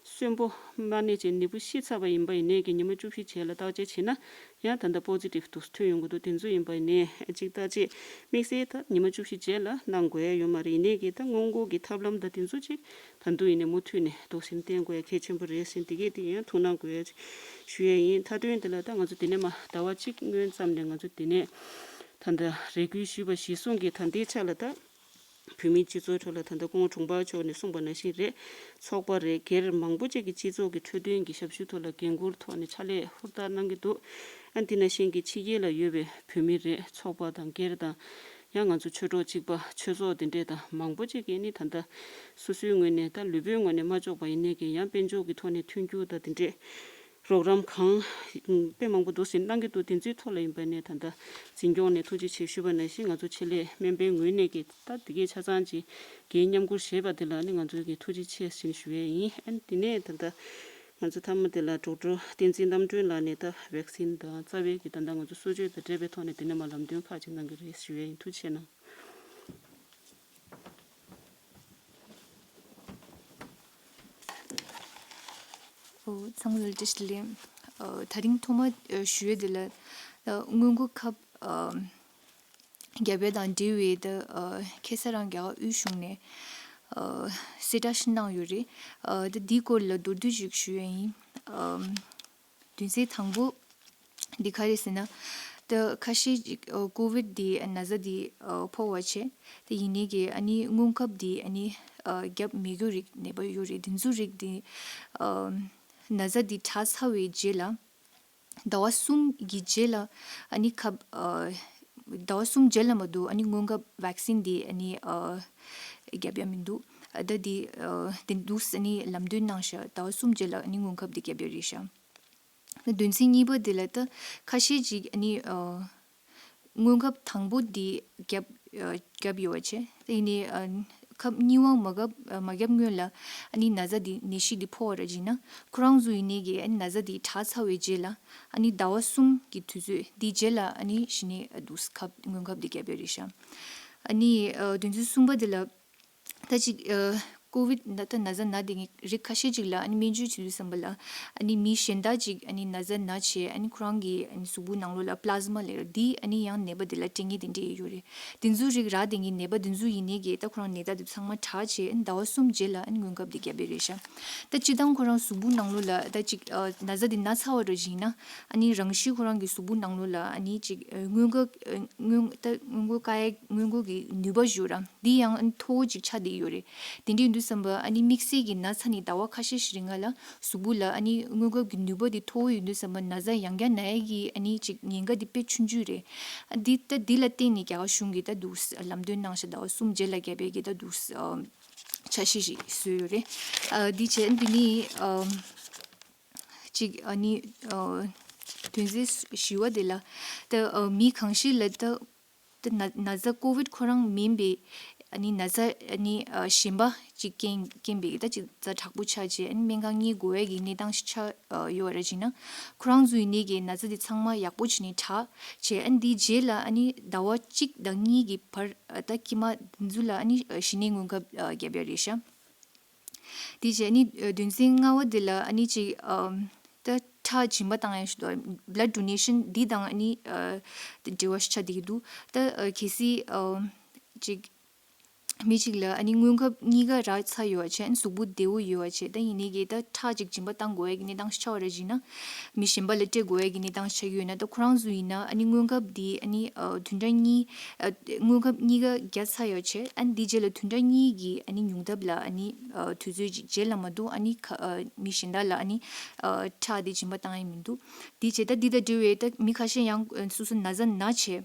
གསོན་པོ་མ་ནས་ཅིག་ནད་འབུ་ཤི་ཚར་བ་ཡིན་པ་ཡིན་ནའི་གི་ཉི་མ་བཅུ་བཞི་རྗེས་ལ་བརྟག་དཔྱད་བྱས་ན་ཡང་ད་ལྟ་པོ་ཛི་ཊིབ་དུ་ཐོན་ཡོང་གི་འདུག་དེ་ཚོ་ཡིན་པ་ཡིན་ནའི་ཅིག་བརྟག་དཔྱད་དམིགས་བསལ་ད་ཉི་མ་བཅུ་བཞི་རྗེས་ལ་གནང་དགོས་ཡ་ཡོད་མ་རེད། ཡིན་ནའི་གི་ད་སྔོན་འགོག་གི་ཐབས་ལམ་ད་དེ་ཚོ་ཅིག་ད་དུང་ཡིན་ནའི་མུ་མཐུད་ནས་འདུག་སེ་བསྟེན་དགོས་ཡ་གལ་ཆེན་པོ་རེད་ཟེར་འདི་གས་དེ་ཡང་ཐུགས་སྣང་དགོས་ཡ་ཞུ་ཡ་ཡིན། མཐའ་དོན་དེ་ལ་ད་ང་ཚོ་དེ་ནས་མ་ཟླ་བ་གཅིག་སྔོན་ཙམ་ནས་ང་ཚོ་དེ་ནས་ད་ལྟ་རེ་སྐུལ་ཞུས་པ་གཞིར་བཟུང་གིས་ད་ལྟའི་ཆ་ལ་ད་བོད་མིའི་སྤྱི་ཚོགས་ཁྲོད་ལ་ད་ལྟ་སྐུ་ངོ་དྲུང་འཕར་མཆོག་ནས་གསུངས་པ་ནང་བཞིན་རེད། ཚོགས་པ་རེད། སྒེར་མང་པོ་ཅིག་གིས་སྤྱི་ཚོགས་ཀྱི་འཕྲོད་བསྟེན་གྱི་ཞབས་ཞུ་ཐོག་ལ་འགན་འཁུར་ཐོག་ནས་ཕྱག་ལས་ཧུར་ཐག་གནང་གི་འདུག་ཨ་འདི་ནང་བཞིན་གྱི་ཕྱི་རྒྱལ་ལ་ཡོད་པའི་བོད་མི་རེད། ཚོགས་པ་དང་སྒེར་དང་ཡང་ང་ཚོ་ཆོས་གྲོགས་གཅིག་པ་ཆོས་ཚོགས་དེ་འདྲས་དང་མང་པོ་ཅིག་གིས་ནི་ད་ལྟ་སོ་སོའི་ངོས་ནས་ད་ལུས་པོའི་ངོས་ནས་མ་ལྕོགས་པ་ཡིན་ནའི་གི་ཡང་དཔལ་འབྱོར་གྱི་ཐོག་ནས་མཐུན་འགྱུར་དང་དེ་འདྲས་རོགས་རམ་གང་དཔེ་མང་པོ་འདུག་སེ་གནང་གི་འདུག་དེ་ཚོའི་ཐོག་ལ་ཡིན་པ་ནས་ད་ལྟ་འཛིན་སྐྱོང་ནས་ཐུགས་རྗེ་ཆེ་ཞུས་པ་ནང་བཞིན་ང་ཚོ་ཆེད་ལས་སྨན་པའི་ངོས་ནས་ཀྱི་ད་དེ་གའི་ཆ་ཚང་ཅིག་འགན་མཉམ་འཁུར་བཞེས་པ་དེ་ལ་ནི་ང་ཚོ་གི་ཐུགས་རྗེ་ཆེ་ཞེས་ཞུ་ཡས་ཡིན། ཨ་ནི་དེ་ནས་ད་ལྟ་ང་ཚོ་མཐའ་མ་དེ་ལ་ཌོག་ཊར་བསྟན་འཛིན་རྣམ་གྲོལ་ལགས་ནས་ད་ཝེག་སིན་དང་རྩ་བའི་གི་ད་ལྟ་ང་ཚོ་གསོ་བཅོས་དང་འབྲེལ་བའི་ཐོག་ནས་དེ་ནས་མ་ལམ་སྟོན་ཁག་ཅིག་གནང་གི་རེད་ཞུ་ཡས་ཡིན། ཐུགས་རྗེ་ཆེ་གནང་། ཨོ། ཚང་མ་ལ་བཀྲ་ཤིས་བདེ་ལེགས། ཨོ། ད་རིང་ཐོག་མ་ཨ་ཞུ་ཡས་དེ་ལ་ཨ་སྔོན་འགོག་ཁབ་ཨ་རྒྱབ་ཡས་དང་འབྲེལ་བའི་ད་ཨ་ཁ་སང་རང་རྒྱ་གར་དབུས་གཞུང་ནས་ཨ་གསལ་བསྒྲགས་ཤིག་གནང་ཡོད་རེད། ཨ་ད་འདིའི་སྐོར་ལ་མདོར་བསྡུས་ཤིག་ཞུ་ཡས་ཡིན། ཨ་དོན་ཚན་དང་པོ་འདི་ག་རེ་ཟེར་ན། ད་ཁ་ཤས་ཅིག་ཨ་ཀོ་ཝིཌ་འདི་ན་ཚ་འདི་ཨ་ཕོག་པ་བྱས། དེ་ཡིན་ནའི་གི་ཨ་ནི་སྔོན་ཁབ་འདི་ཨ་ནི་ཨ་རྒྱབ་མེད་རྒྱུ་རིགས་ནད་པ་ཡོད་རེད། དེ་ཚོ་རིགས་འདི་ཨ་ན་ཚ་འདི་དྲག་ཚར་བའི་རྗེས་ལ་ཟླ་བ་གསུམ་གྱི་རྗེས་ལ་ཨ་ནི་ཁབ་ཨ་ཟླ་བ་གསུམ་རྗེས་ལ་མ་གཏོགས་ཨ་ནི་སྔོན་ཁབ་ཝེག་སིན་འདི་ཨ་ནི་ཨ་རྒྱབ་ཡ་མི་འདུག་ཨ་ད་འདི་ཨ་དེ་འདུག་ཨ་ནི་ལམ་སྟོན་གནང་ཤག་ཟླ་བ་གསུམ་རྗེས་ལ་ཨ་ནི་སྔོན་ཁབ་འདི་རྒྱབ་ཡ་རེད་ཤག་དོན་ཚན་གཉིས་པ་དེ་ལ་ད་ཁ་ཤས་ཅིག་ཨ་ནི་ཨ་སྔོན་ཁབ་དང་པོ་འདི་བརྒྱབ་ཨ་བརྒྱབ་ཡོད་པ་བྱས། དེ་ཡིན་ནའི་ཨ་ཁབ་གཉིས་པ་མ་བརྒྱབ་ཨ་མ་བརྒྱབ་སྔོན་ལ་ཨ་ནི་ན་ཚ་འདི་ནད་གཞི་འདི་ཕོག་པ་ར་བྱས་ན་ཁོ་རང་ཚོ་ཡིན་ནའི་གི་ཨ་ནི་ན་ཚ་འདི་དྲག་ཚར་བའི་རྗེས་ལ་ཨ་ནི་ཟླ་བ་གསུམ་གྱི་དུས་ཚོད་འདི་རྗེས་ལ་ཨ་ནི་གཞི་ནས་ཨ་འདུག་ཁབ་སྔོན་ཁབ་འདི་བརྒྱབ་ཡོད་རེད་ཤག་ཨ་ནི་ཨ་དོན་ཚན་གསུམ་པ་འདི་ལ། ད་ཅིག་ཨ་ཀོ་ཝིཌ་ན་ད་ན་ཚ་ན་དེ་ངས་རིགས་ཁ་ཤས་ཅིག་ལ་ཨ་ནི་སྨན་བཅོས་བྱེད་དུས་ཙམ་པ་ལ་ཨ་ནི་མི་གཞན་དག་ཅིག་ཨ་ནི་ན་ཚ་ན་བྱས་ཨ་ནི་ཁོ་རང་གི་ཨ་ནི་གཟུགས་པོ་ནང་ལོགས་ལ་པླ་ཛི་མ་ལབ་ར་འདི་ཨ་ནི་ཡང་ནད་པ་དེ་ལ་སྤྲད་མཁན་དེ་འདྲས་ཡོད་རེད། དེ་ཚོ་རིགས་རག་དེ་ངས་ནད་པ་དེ་ཚོ་ཡིན་ནའི་གི་ད་ཁོ་རང་ནད་རྟགས་དེ་ཚང་མ་དྲག་བྱས་ཨ་ནི་ཟླ་བ་གསུམ་རྗེས་ལ་ཨ་ནི་སྔོན་ཁབ་དེ་བརྒྱབ་པ་རེད་ཤག་ད་སྤྱིར་བཏང་ཁོ་རང་གཟུགས་པོ་ནང་ལོགས་ལ་ད་ཅིག་ཨ་ན་ཚ་དེ་ན་ཚར་བ་འདྲ་ཞིག་ཡིན་ན་ཨ་ནི་རང་བཞིན་ཁོ་རང་གི་གཟུགས་པོ་ནང་ལོགས་ལ་ཨ་ནི་ཅིག་ཨ་སྔོན་འགོག་ཨ་སྔོན་ད་སྔོན་འགོག་བཀག་ཡ་སྔོན་འགོག་གི་ནུས་པ་ཞུ་ར། འདི་ཡང་ཨ་ནི་མཐོ་བོ་ཅིག་ཆགས་བསྡད་ཡོད་རེད། དེ་འདྲ་ཡིན་དུས་ཙམ་པ་ཨ་ནི་དམིགས་བསལ་གྱི་ན་ཚ་ནི་ཟླ་བ་ཁ་ཤས་ཤིག་རིང་ལ་གཟུགས་པོ་ལ་ཨ་ནི་སྔོན་འགོག་གི་ནུས་པ་དེ་མཐོ་བོ་ཡོད་དུས་ཙམ་པ་ན་ཚ་ཡང་བསྐྱར་ན་ཡ་གི་ཨ་ནི་ཅིག་ཉེན་ཁ་དེ་དཔེ་ཆུང་ཆུང་རེད། ཨ་འདི་ད་འདི་ལ་བརྟེན་ནས་རྒྱ་གར་གཞུང་གིས་ད་འདུག་ལམ་སྟོན་གནང་ཤག་ཟླ་བ་གསུམ་རྗེས་ལ་བརྒྱབ་པའི་གི་ད་འདུག་འཆར་གཞི་ཞིག་བཟོས་ཡོད་རེད། ཨ་འདི་བྱས་འདི་ནི་ཨ་ཅིག་ཨ་ནི་ཨ་དོན་ཚན་བཞི་བ་དེ་ལ་ད་ཨ་མི་གང་ཞིག་ལ་ད། ད་ན་ན་ཚ་ཀོ་ཝིཌ་ཁོ་རང་མིན་པའི་ ཨ་ནི་ན་ཚ་ཨ་ནི་ཨ་གཞན་པ་ཅིག་རྐྱེན་རྐྱེན་པས་ད་ཅིག་ཛ་དྲག་པོ་ཆགས་རྗེས་ཨ་ནི་སྨན་ཁང་གཉིད་དགོས་ཡས་ཀྱི་གནས་སྟངས་ཤིག་ཆགས་ཨ་ཡོད་པ་རེད་བྱས་ན། ཁོ་རང་ཚོ་ཡིན་ནའི་གི་ན་ཚ་དེ་ཚང་མ་ཡག་པོ་བྱས་ནས་དྲག་བྱས། ཨ་ནི་དེའི་རྗེས་ལ་ཨ་ནི་ཟླ་བ་གཅིག་དང་གཉིས་ཀྱི་བར་ཨ་ད་དཀྱིལ་མ་དེ་ཚོ་ལ་ཨ་ནི་ཨ་གཞི་ནས་སྔོན་ཁབ་ཨ་བརྒྱབ་ཡ་རེད་ཤག་དེ་བྱས་ནི་ཨ་དོན་ཚན་ལྔ་བ་དེ་ལ་ཨ་ནི་ཅིག་ཨམ་ད་ཁྲག་སྦྱིན་པ་བཏང་ཡ་ཞིག་འདུག blood donation འདི་དང་ཨ་ནི་ཨ་འབྲེལ་བ་ཞིག་ཆགས་བསྡད་ཀྱི་འདུག་ད་ཨ་གལ་སྲིད་ཨམ་ཅིག་མི་གཅིག་ལ་ཨ་ནི་སྔོན་ཁབ་གཉིས་ཀ་རག་ཚར་ཡོད་པ་བྱས། ཨ་ནི་གཟུགས་པོ་བདེ་བོ་ཡོད་པ་བྱས། ད་ཡིན་ནའི་གི་ད་ཁྲག་ཅིག་སྦྱིན་པ་བཏང་དགོས་ཡ་གི་གནས་སྟངས་ཤིག་ཆགས་པ་རེད་བྱས་ན། མི་གཞན་པ་ལ་སྤྲད་དགོས་ཡ་གི་གནས་སྟངས་ཤིག་ཆགས་ཀྱི་ཡོད་ན། ད་ཁོ་རང་ཚོ་ཡིན་ན་ཨ་ནི་སྔོན་ཁབ་འདི་ཨ་ནི་ཨ་བདུན་ཕྲག་གཉིས་ཨ་སྔོན་ཁབ་གཉིས་ཀ་བརྒྱབ་ཚར་ཡོད་བྱས། ཨ་ནི་འདི་རྗེས་ལ་བདུན་ཕྲག་གཉིས་ཀྱི་ཨ་ནི་ཉུང་མཐའ་ལ་ཨ་ནི་ཨ་དུས་ཚོད་ཅིག་རྗེས་ལ་མ་གཏོགས་ཨ་ནི་ཁ་ཨ་མི་གཞན་དག་ལ་ཨ་ནི་ཨ་ཁྲག་འདི་སྦྱིན་པ་བཏང་ཡ་མི་འདུག་དེ་བྱས་ད་འདི་དང་འབྲེལ་བའི་ད་མི་ཁ་ཤས་ཡང་ཨ་སོ་སོ་ན་ཚ་ན་བྱས།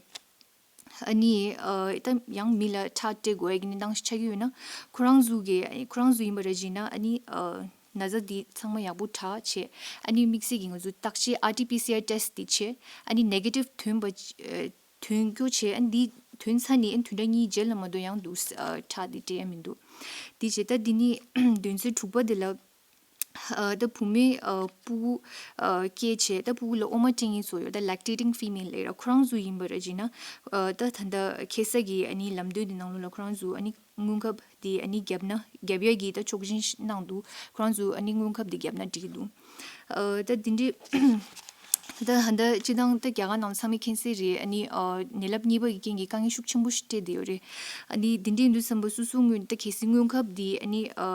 ཨ་ནི་ཨ་ད་ཡང་མི་ལ་ཁྲག་སྤྲད་དགོས་ཡ་གི་གནས་སྟངས་ཤིག་ཆགས་ཀྱི་ཡོད་ན། ཁོ་རང་ཚོ་གི་ཁོ་རང་ཚོ་ཡིན་པ་རེད་བྱས་ན་ཨ་ནི་ཨ་ན་ཚ་འདི་ཚང་མ་ཡག་པོ་དྲག་བྱས། ཨ་ནི་དམིགས་བསལ་གྱི་ང་ཚོ་བརྟག་དཔྱད་ཨར་ཊི་པི་སི་ཨར་ཊེ་སི་ཊི་འདི་བྱས། ཨ་ནི་ནེ་གེ་ཊིབ་ཐོན་པ་ཨ་ཐོན་རྒྱུ་བྱས། ཨ་ནི་འདི་ཐོན་ཚར་ནས་ཨ་ནི་བདུན་ཕྲག་གཉིས་རྗེས་ལ་མ་གཏོགས་ཡང་འདུག་ཨ་ཁྲག་འདི་སྤྲད་ཡ་མི་འདུག་དེ་བྱས་ད་འདི་ནི་དོན་ཚན་དྲུག་པ་འདི་ལ། ཨ་ད་བུད་མེད་ཨ་སྤུ་གུ་ཨ་སྐྱེས་བྱས། ད་སྤུ་གུ་ལ་ཨོ་མ་སྤྲད་མཁན་ཚོ་ཡོད། ད་ལེག་ཊེ་ཊིང་ཕི་མེལ་ལབ་ར། ཁོ་རང་ཚོ་ཡིན་པ་རེད་བྱས་ན། ཨ་ད་ད་ལྟ་ཁ་སང་གི་ཨ་ནི་ལམ་སྟོན་འདི་ནང་ལོགས་ལ་ཁོ་རང་ཚོ་ཨ་ནི་སྔོན་ཁབ་འདི་ཨ་ནི་བརྒྱབ་ན་བརྒྱབ་ཡ་གི་ད་ཆོག་མཆན་ཞིག་གནང་འདུག་ཁོ་རང་ཚོ་ཨ་ནི་སྔོན་ཁབ་འདི་བརྒྱབ་ན་འགྲིག་གི་འདུག་ཨ་ད་འདི་འདྲའི་ད་ད་ལྟ་སྤྱིར་བཏང་ད་རྒྱ་གར་ནང་ཚང་མས་མཁྱེན་གསལ་རེད། ཨ་ནི་ཨ་ནད་རླབས་གཉིས་པ་གི་རྐྱེན་གྱིས་དཀའ་ངལ་ཤུགས་ཆེན་པོ་ཞིག་འཕྲད་བསྡད་ཡོད་རེད། ཨ་ནི་འདི་འདྲའི་ཡིན་དུས་ཙམ་པ་སོ་སོ་སྔོན་ད་གལ་སྲིད་སྔོན་ཁབ་འདི་ཨ་ནི་ཨ་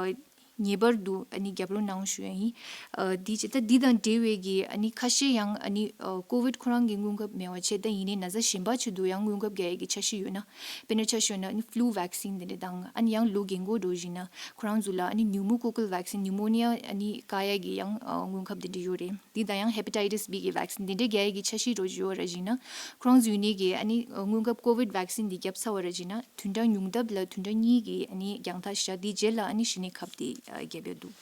ངེས་པར་དུ་ཨ་ནི་རྒྱབ་རོགས་གནང་ཞུ་ཡ་ཡིན། ཨ་འདི་བྱས་ད་འདི་དང་འབྲེལ་བའི་གི་ཨ་ནི་ཁ་ཤས་ཡང་ཨ་ནི་ཨ་ཀོ་ཝིཌ་ཁོ་རང་གི་སྔོན་ཁབ་མེད་པ་བྱས། ད་ཡིན་ནའི་ན་ཚ་གཞན་པ་ཆེད་དུ་ཡང་སྔོན་ཁབ་རྒྱག་ཡ་གི་འཆར་གཞི་ཡོད་ན། དཔེར་ན་ཆ་བཞག་ན་ཨ་ནི་ཕུ་ལུ་ཝེག་སིན་དེ་འདྲ་དང་། ཨ་ནི་ཡང་ལོ་རྒན་གོག་འདྲ་བོ་ཞིག་ན་ཁོ་རང་ཚོ་ལ་ཨ་ནི་ནིའུ་མོ་ཀོ་ཀལ་ཝེག་སིན། ནིའུ་མོ་ནི་ཡ་ཨ་ནི་བཀག་ཡ་གི་ཡང་ཨ་སྔོན་ཁབ་དེ་འདྲ་ཡོད་རེད། འདི་དང་ཡང་ཧེ་པ་ཊའི་ཊིས་བི་གི་ཝེག་སིན་དེ་འདྲ་རྒྱག་ཡ་གི་འཆར་གཞི་འདྲ་བོ་ཞིག་ཡོད་རེད་བྱས་ན། ཁོ་རང་ཚོ་ཡིན་ནའི་གི་ཨ་ནི་སྔོན་ཁབ་ཀོ་ཝིཌ་ཝེག་སིན་འདི་བརྒྱབ་ཚར་བ་རེད་བྱས་ན། བདུན་ཕྲག་ཉུང་མཐའ་ལ་བདུན་ཕྲག་གཉིས་ཀྱི་ཨ་ནི་རྒྱང་ཐག་བཞག་དེའི་རྗེས་ལ་ཨ་ནི་གཞི་ནས་ཁབ་དེ་ཨ་བརྒྱབ་ཡ་འདུག་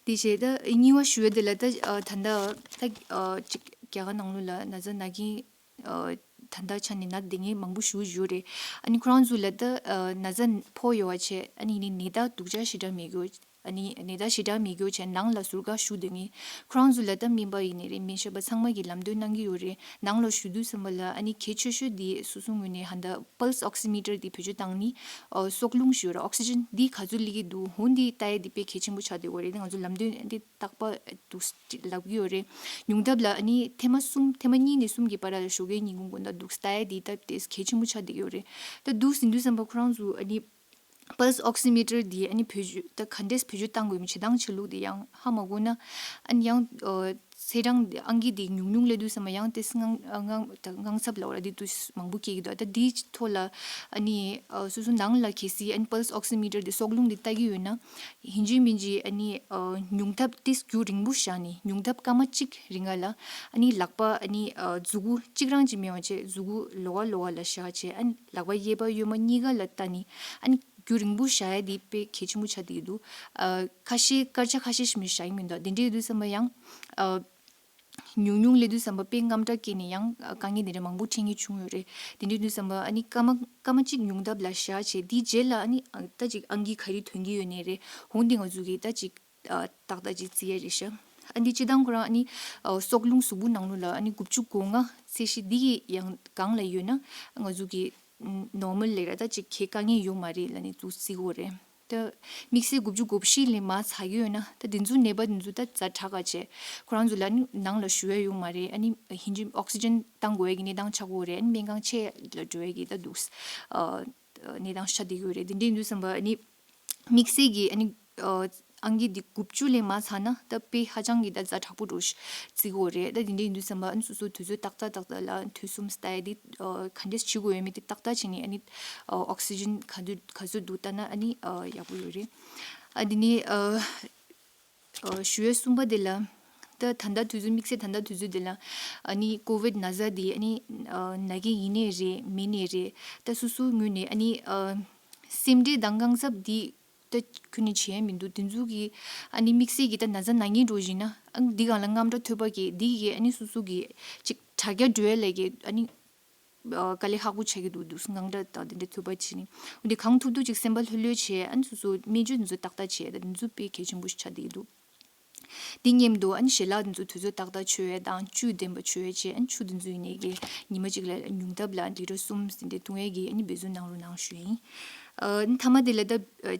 དེ་བྱས་ད་གཉིས་པ་ཞུ་ཡ་དེ་ལ་ད་ཨ་ད་ལྟ་ད་ཨ་ཅིག་རྒྱ་གར་ནང་ལོགས་ལ་ན་ཚ་ན་མཁན་ཨ་ད་ལྟ་ཆ་ནས་ན་བསྡད་མཁན་མང་པོ་ཞེ་པོ་ཡོད་རེད། ཨ་ནི་ཁོ་རང་ཚོ་ལ་ད་ཨ་ན་ཚ་ཕོག་ཡོད་པ་བྱས། ཨ་ནི་ཡིན་ནའི་ནད་རྟགས་སྡུག་ཅག་ཞེ་དྲག་མེད་རྒྱུ། ཨ་ནི་ནད་རྟགས་ཞེ་དྲག་མེད་རྒྱུ་བྱས་ནང་ལ་ཟུར་བཀག་བཞུགས་སྡོད་མཁན། ཁོ་རང་ཚོ་ལ་ད་སྨན་པ་ཡིན་ནའི་རེད། སྨན་ཞབས་པ་ཚང་མ་གིས་ལམ་སྟོན་གནང་གི་ཡོད་རེད། ནང་ལ་བཞུགས་དུས་ཙམ་པ་ལ་ཨ་ནི་གལ་ཆེ་ཤོས་དེ་སོ་སོ་ངོས་ནས་ཧ་ད་པལ་སི་ཨོག་སི་མི་ཊར་དེ་བེད་སྤྱོད་བཏང་ནས་ཨ་སྲོག་རླུང་ཞུ་ར་ཨོག་སི་ཇན་འདི་ག་ཚོད་སླེབས་ཀྱི་འདུག་འོ་འདི་ལྟ་ཡ་དེ་དཔེ་གལ་ཆེན་པོ་ཆགས་བསྡད་ཡོད་རེད། ང་ཚོ་ལམ་སྟོན་འདི་རྟག་པར་འདུག་ལབ་ཀྱི་ཡོད་རེད། ཉུང་མཐའ་ལ་ཨ་ནི་ཐེངས་མ་གསུམ། ཐེངས་མ་གཉིས་ནས་གསུམ་གྱི་བར་ལ་ཞོགས་ཀས་ཉིན་གུང་དགོང་དག་འདུག་ལྟ་ཡ་དེ་ད་དེ་གལ་ཆེན་པོ་ཆགས་བསྡད་ཡོད་རེད། ད་འདུག་ཟིན་དུས་ཙམ་པ་ཁོ་རང་ཚོ་ཨ་ནི་པལ་སི་ཨོག་སི་མི་ཊར་འདི་ཨ་ནི་བེད་སྤྱོད་ད་ག་འདྲས་བེད་སྤྱོད་བཏང་དགོས་མིན་བྱེད་སྟངས་བྱེད་ལུགས་འདི་ཡང་ཧ་མ་གོ་ན། ཨ་ནི་ཡང་ཨ་ཚེས་གྲངས་ཨང་ཀི་འདི་ཉུང་ཉུང་སླེབས་དུས་ཙམ་པ་ཡང་ཏོག་ཙམ་དངངས་དངངས་ད་དངངས་འཚབ་ལབ་ར་འདི་ཏོག་ཙམ་མང་པོ་སྐྱེ་གི་འདུག་ད་འདིའི་ཐོག་ལ་ཨ་ནི་ཨ་སོ་སོ་ནང་ལ་གལ་སྲིད་ཨ་ནི་པལ་སི་ཨོག་སི་མི་ཊར་འདི་སྲོག་རླུང་འདི་ལྟ་གི་ཡོད་ན། ཡིན་གཅིག་མིན་གཅིག་ཨ་ནི་ཨ་ཉུང་མཐའ་ཏོག་ཙམ་རྒྱུན་རིང་པོ་བཞག་ནས། ཉུང་མཐའ་སྐར་མ་གཅིག་རིང་ག་ལ་ཨ་ནི་ལག་པ་ཨ་ནི་ཨ་མཛུབ་གུ་གཅིག་རང་གཅིག་མེད་པ་བྱས་མཛུབ་གུ་ལོགས་ཀ་ལོགས་ཀ་ལ་བཞག་བྱས། ཨ་ནི་ལག་པ་གཡས་པ་གཡོན་མ་གཉིས་ཀ་ལ་ལྟ་ནས་ཨ་ནི་རྒྱུན་རིང་པོ་བཞག་ཡ་དེ་དཔེ་གལ་ཆེན་པོ་ཆགས་བསྡད་ཀྱི་འདུག་ཨ་ཁ་ཤས་སྐར་ཆ་ཁ་ཤས་ཤིག་མི་བཞག་གི་མི་འདུག་དེ་འདྲ་ཡོད་དུས་ཙམ་པ་ཡང་ཨ་ཉུང་ཉུང་སླེབས་དུས་ཙམ་པ་དཔེ་དངངས་སྐྲག་སྐྱེས་ནས་ཡང་ཨ་དཀའ་ངལ་དེ་འདྲ་མང་པོ་འཕྲད་མཁན་བྱུང་ཡོད་རེད། དེ་འདྲ་ཡོད་དུས་ཙམ་པ་ཨ་ནི་སྐར་མ་སྐར་མ་གཅིག་ཉུང་མཐའ་ལ་བཞག་བྱས་དེའི་རྗེས་ལ་ཨ་ནི་ཨ་ད་ཅིག་ཨང་ཀི་ག་རེ་ཐོན་གྱི་ཡོད་ནའི་རེད། འོ་འདི་ང་ཚོ་གིས་ད་ཅིག་ཨ་ཏག་ཏག་ཅིག་བརྩི་ཡ་རེད་ཤག་ཨ་འདི་སྤྱིར་བཏང་ཁོ་རང་ཨ་ནི་ཨ་སྲོག་རླུང་གཟུགས་པོ་ནང་ལོགས་ལ་ཨ་ནི་དགུ་བཅུ་གོ་ལྔ་ཚད་གཞི་འདི་ཡི་ཡང་སྒང་ལ་ཡོད་ན་ང་ཚོ་གི་ནོར་མལ་ལབ་ར་ད་ཅིག་གའི་དཀའ་ངལ་ཡོད་མ་རེད་ལབ་ནས་འདུག་བརྩི་གི་ཡོད་རེད། ད་དམིགས་བསལ་དགུ་བཅུ་གོ་བཞི་ལས་མར་ཚ་གི་ཡོད་ན་ད་འདི་ཚོ་ནད་པ་འདི་ཚོ་ད་ཛ་དྲག་ག་བྱས་ཁོ་རང་ཚོ་ལ་ཨ་ནི་ནང་ལ་བཞུགས་ཡ་ཡོད་མ་རེད། ཨ་ནི་ཡིན་གཅིག་ཨོག་སི་ཇན་བཏང་དགོས་ཡ་གི་གནས་སྟངས་ཆགས་ཀྱི་ཡོད་རེད། ཨ་ནི་སྨན་ཁང་ཆེ་ལ་འགྲོ་ཡ་གི་ད་འདུག་ཨ་གནས་སྟངས་ཆགས་བསྡད་ཀྱི་ཡོད་རེད། དེ་འདྲ་ཡིན་དུས་ཙམ་པ་ཨ་ནི་དམིགས་བསལ་གྱི་ཨ་ནི་ཨ་ཨང་ཀི་འདི་དགུ་བཅུ་ལས་མར་ཚ་ན་ད་དཔེ་ཧ་ཅང་གི་ད་ཛ་དྲག་པོ་འདྲ་བོ་ཞིག་བརྩི་གི་ཡོད་རེད། ད་དེ་འདྲ་ཡིན་དུས་ཙམ་པ་ཨ་ནི་སོ་སོ་དུས་ཚོད་ཏག་ཏག་ཏག་ཏག་ལ་དུས་གསུམ་ལྟ་ཡ་དེ་ཨ་ག་འདྲས་བྱེད་དགོས་ཡོད་མེད་དེ་ཏག་ཏག་བྱས་ནས་ཨ་ནི་ཨ་ཨོག་སི་ཇན་ག་དུས་ག་ཚོད་འདུག་ལྟ་ན་ཨ་ནི་ཨ་ཡག་པོ་ཡོད་རེད། ཨ་དེ་ནས་ཨ་ཨ་ཞུ་ཡ་གསུམ་པ་དེ་ལ། ད་ད་ལྟ་དུས་ཚོད་དམིགས་བསལ་ད་ལྟ་དུས་ཚོད་དེ་ལ་ཨ་ནི་ཀོ་ཝིཌ་ན་ཚ་དེ་ཨ་ནི་ཨ་ན་མཁན་ཡིན་ནའི་རེད་མིན་ནའི་རེད། ད་སོ་སོའི་ངོས་ནས་ཨ་ནི་ཨ་སེམས་ཁྲལ་དང་དངངས་འཚབ་དེ་ད་ཁྱོན་ནས་བྱེད་ཡ་མི་འདུག་དེ་ཚོ་གི་ཨ་ནི་དམིགས་བསལ་གྱི་ད་ན་ཚ་ན་མཁན་འདྲ་བོ་ཡིན་ན་ཨ་ནི་འདི་སྒང་ལ་དངངས་སྐྲག་ཐོབ་པ་གི་འདི་གི་ཨ་ནི་སོ་སོ་གི་ཅིག་དྲ་རྒྱ་འགྲོ་ཡ་ལས་ཀྱི་ཨ་ནི། དཀའ་ལས་ཁག་པོ་ཆགས་ཀྱི་འདུག་འདུག་དངངས་སྐྲག་དང་དེ་འདྲ་ཚོར་བ་བྱས་ནས། འོན་ཏེ་གང་ཐུབ་ཐུབ་ཅིག་སེམས་པ་ལྷོད་ལྷོད་བྱས། ཨ་ནི་སོ་སོ་སྨན་བཅོས་འདི་ཚོ་ཏག་ཏག་བྱས། ད་འདི་ཚོ་དཔེ་གལ་ཆེན་པོ་ཞིག་ཆགས་བསྡད་ཀྱི་འདུག་དེ་མཉམ་དུ་ཨ་ནི་ཞལ་ལག་འདི་ཚོ་དུས་ཚོད་ཏག་ཏག་མཆོད་ཡས་དང་བཅུད་ལྡན་པ་མཆོད་ཡས་བྱས། ཨ་ནི་ཆུ་འདི་ཚོ་ཡིན་ནའི་གི་ཉི་མ་གཅིག་ལ་ཉུང་མཐའ་ལ་ལི་ཊར་གསུམ་ཟིན་ཏེ་འཐུང་ཡས་ཀྱི་ཨ་ནི་འབད་བརྩོན་གནང་རོགས་གནང་ཞུ་ཡིན། ཨ་ནི་མཐའ་མ་དེ་ལ་ད་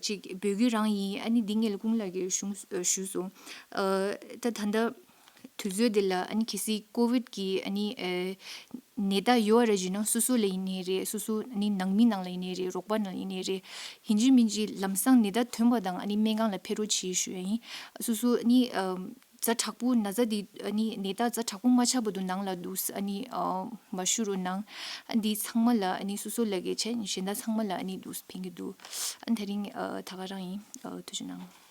ཅིག་འབོད་སྐུལ་རང་ཡིན། ཨ་ནི་འདི་ངས་ལ་ཀུན་ལགས་ཀྱིས་ཞུ་ཞུས་སོང་། ཨ་ད་ད་ལྟ་དུས་ཚོད་འདི་ལ་ཨ་ནི་གལ་སྲིད་ཀོ་ཝིད་ཀྱི་ཨ་ནི་ཨ་ནད་རྟགས་ཡོད་པ་རེ་བྱུང་ན། སོ་སོ་ལ་ཡིན་ནའི་རེད། སོ་སོ་ནི་ནང་མི་ནང་ལ་ཡིན་ནའི་རེད། རོགས་པ་ནང་ལ་ཡིན་ནའི་རེད། ཡིན་གཅིག་མིན་གཅིག་ལམ་སང་ནད་རྟགས་ཐོན་པ་དང་ཨ་ནི་སྨན་ཁང་ལ་ཕེབས་རོགས་བྱེད་ཞུ་ཡ་ཡིན། སོ་སོ་ནི་ཨམ་ཛ་དྲག་པོ་ན་ཚ་འདི་ཨ་ནི་ནད་རྟགས་ཛ་དྲག་པོ་མ་ཆགས་བར་དུ་ནང་ལ་འདུག་ཨ་ནི་ཨ་མ་བཞུགས་རོགས་གནང་། ཨ་འདི་ཚང་མ་ལ་ཨ་ནི་སོ་སོ་ལ་གལ་ཆེ་གཞན་དག་ཚང་མ་ལ་ཨ་ནི་འདུག་ཕན་གྱི་འདུག་ཨ་ནི་དེ་རིང་ཨ་ད་ག་རང་ཡིན། ཨ་ཐུགས་རྗེ་གནང་།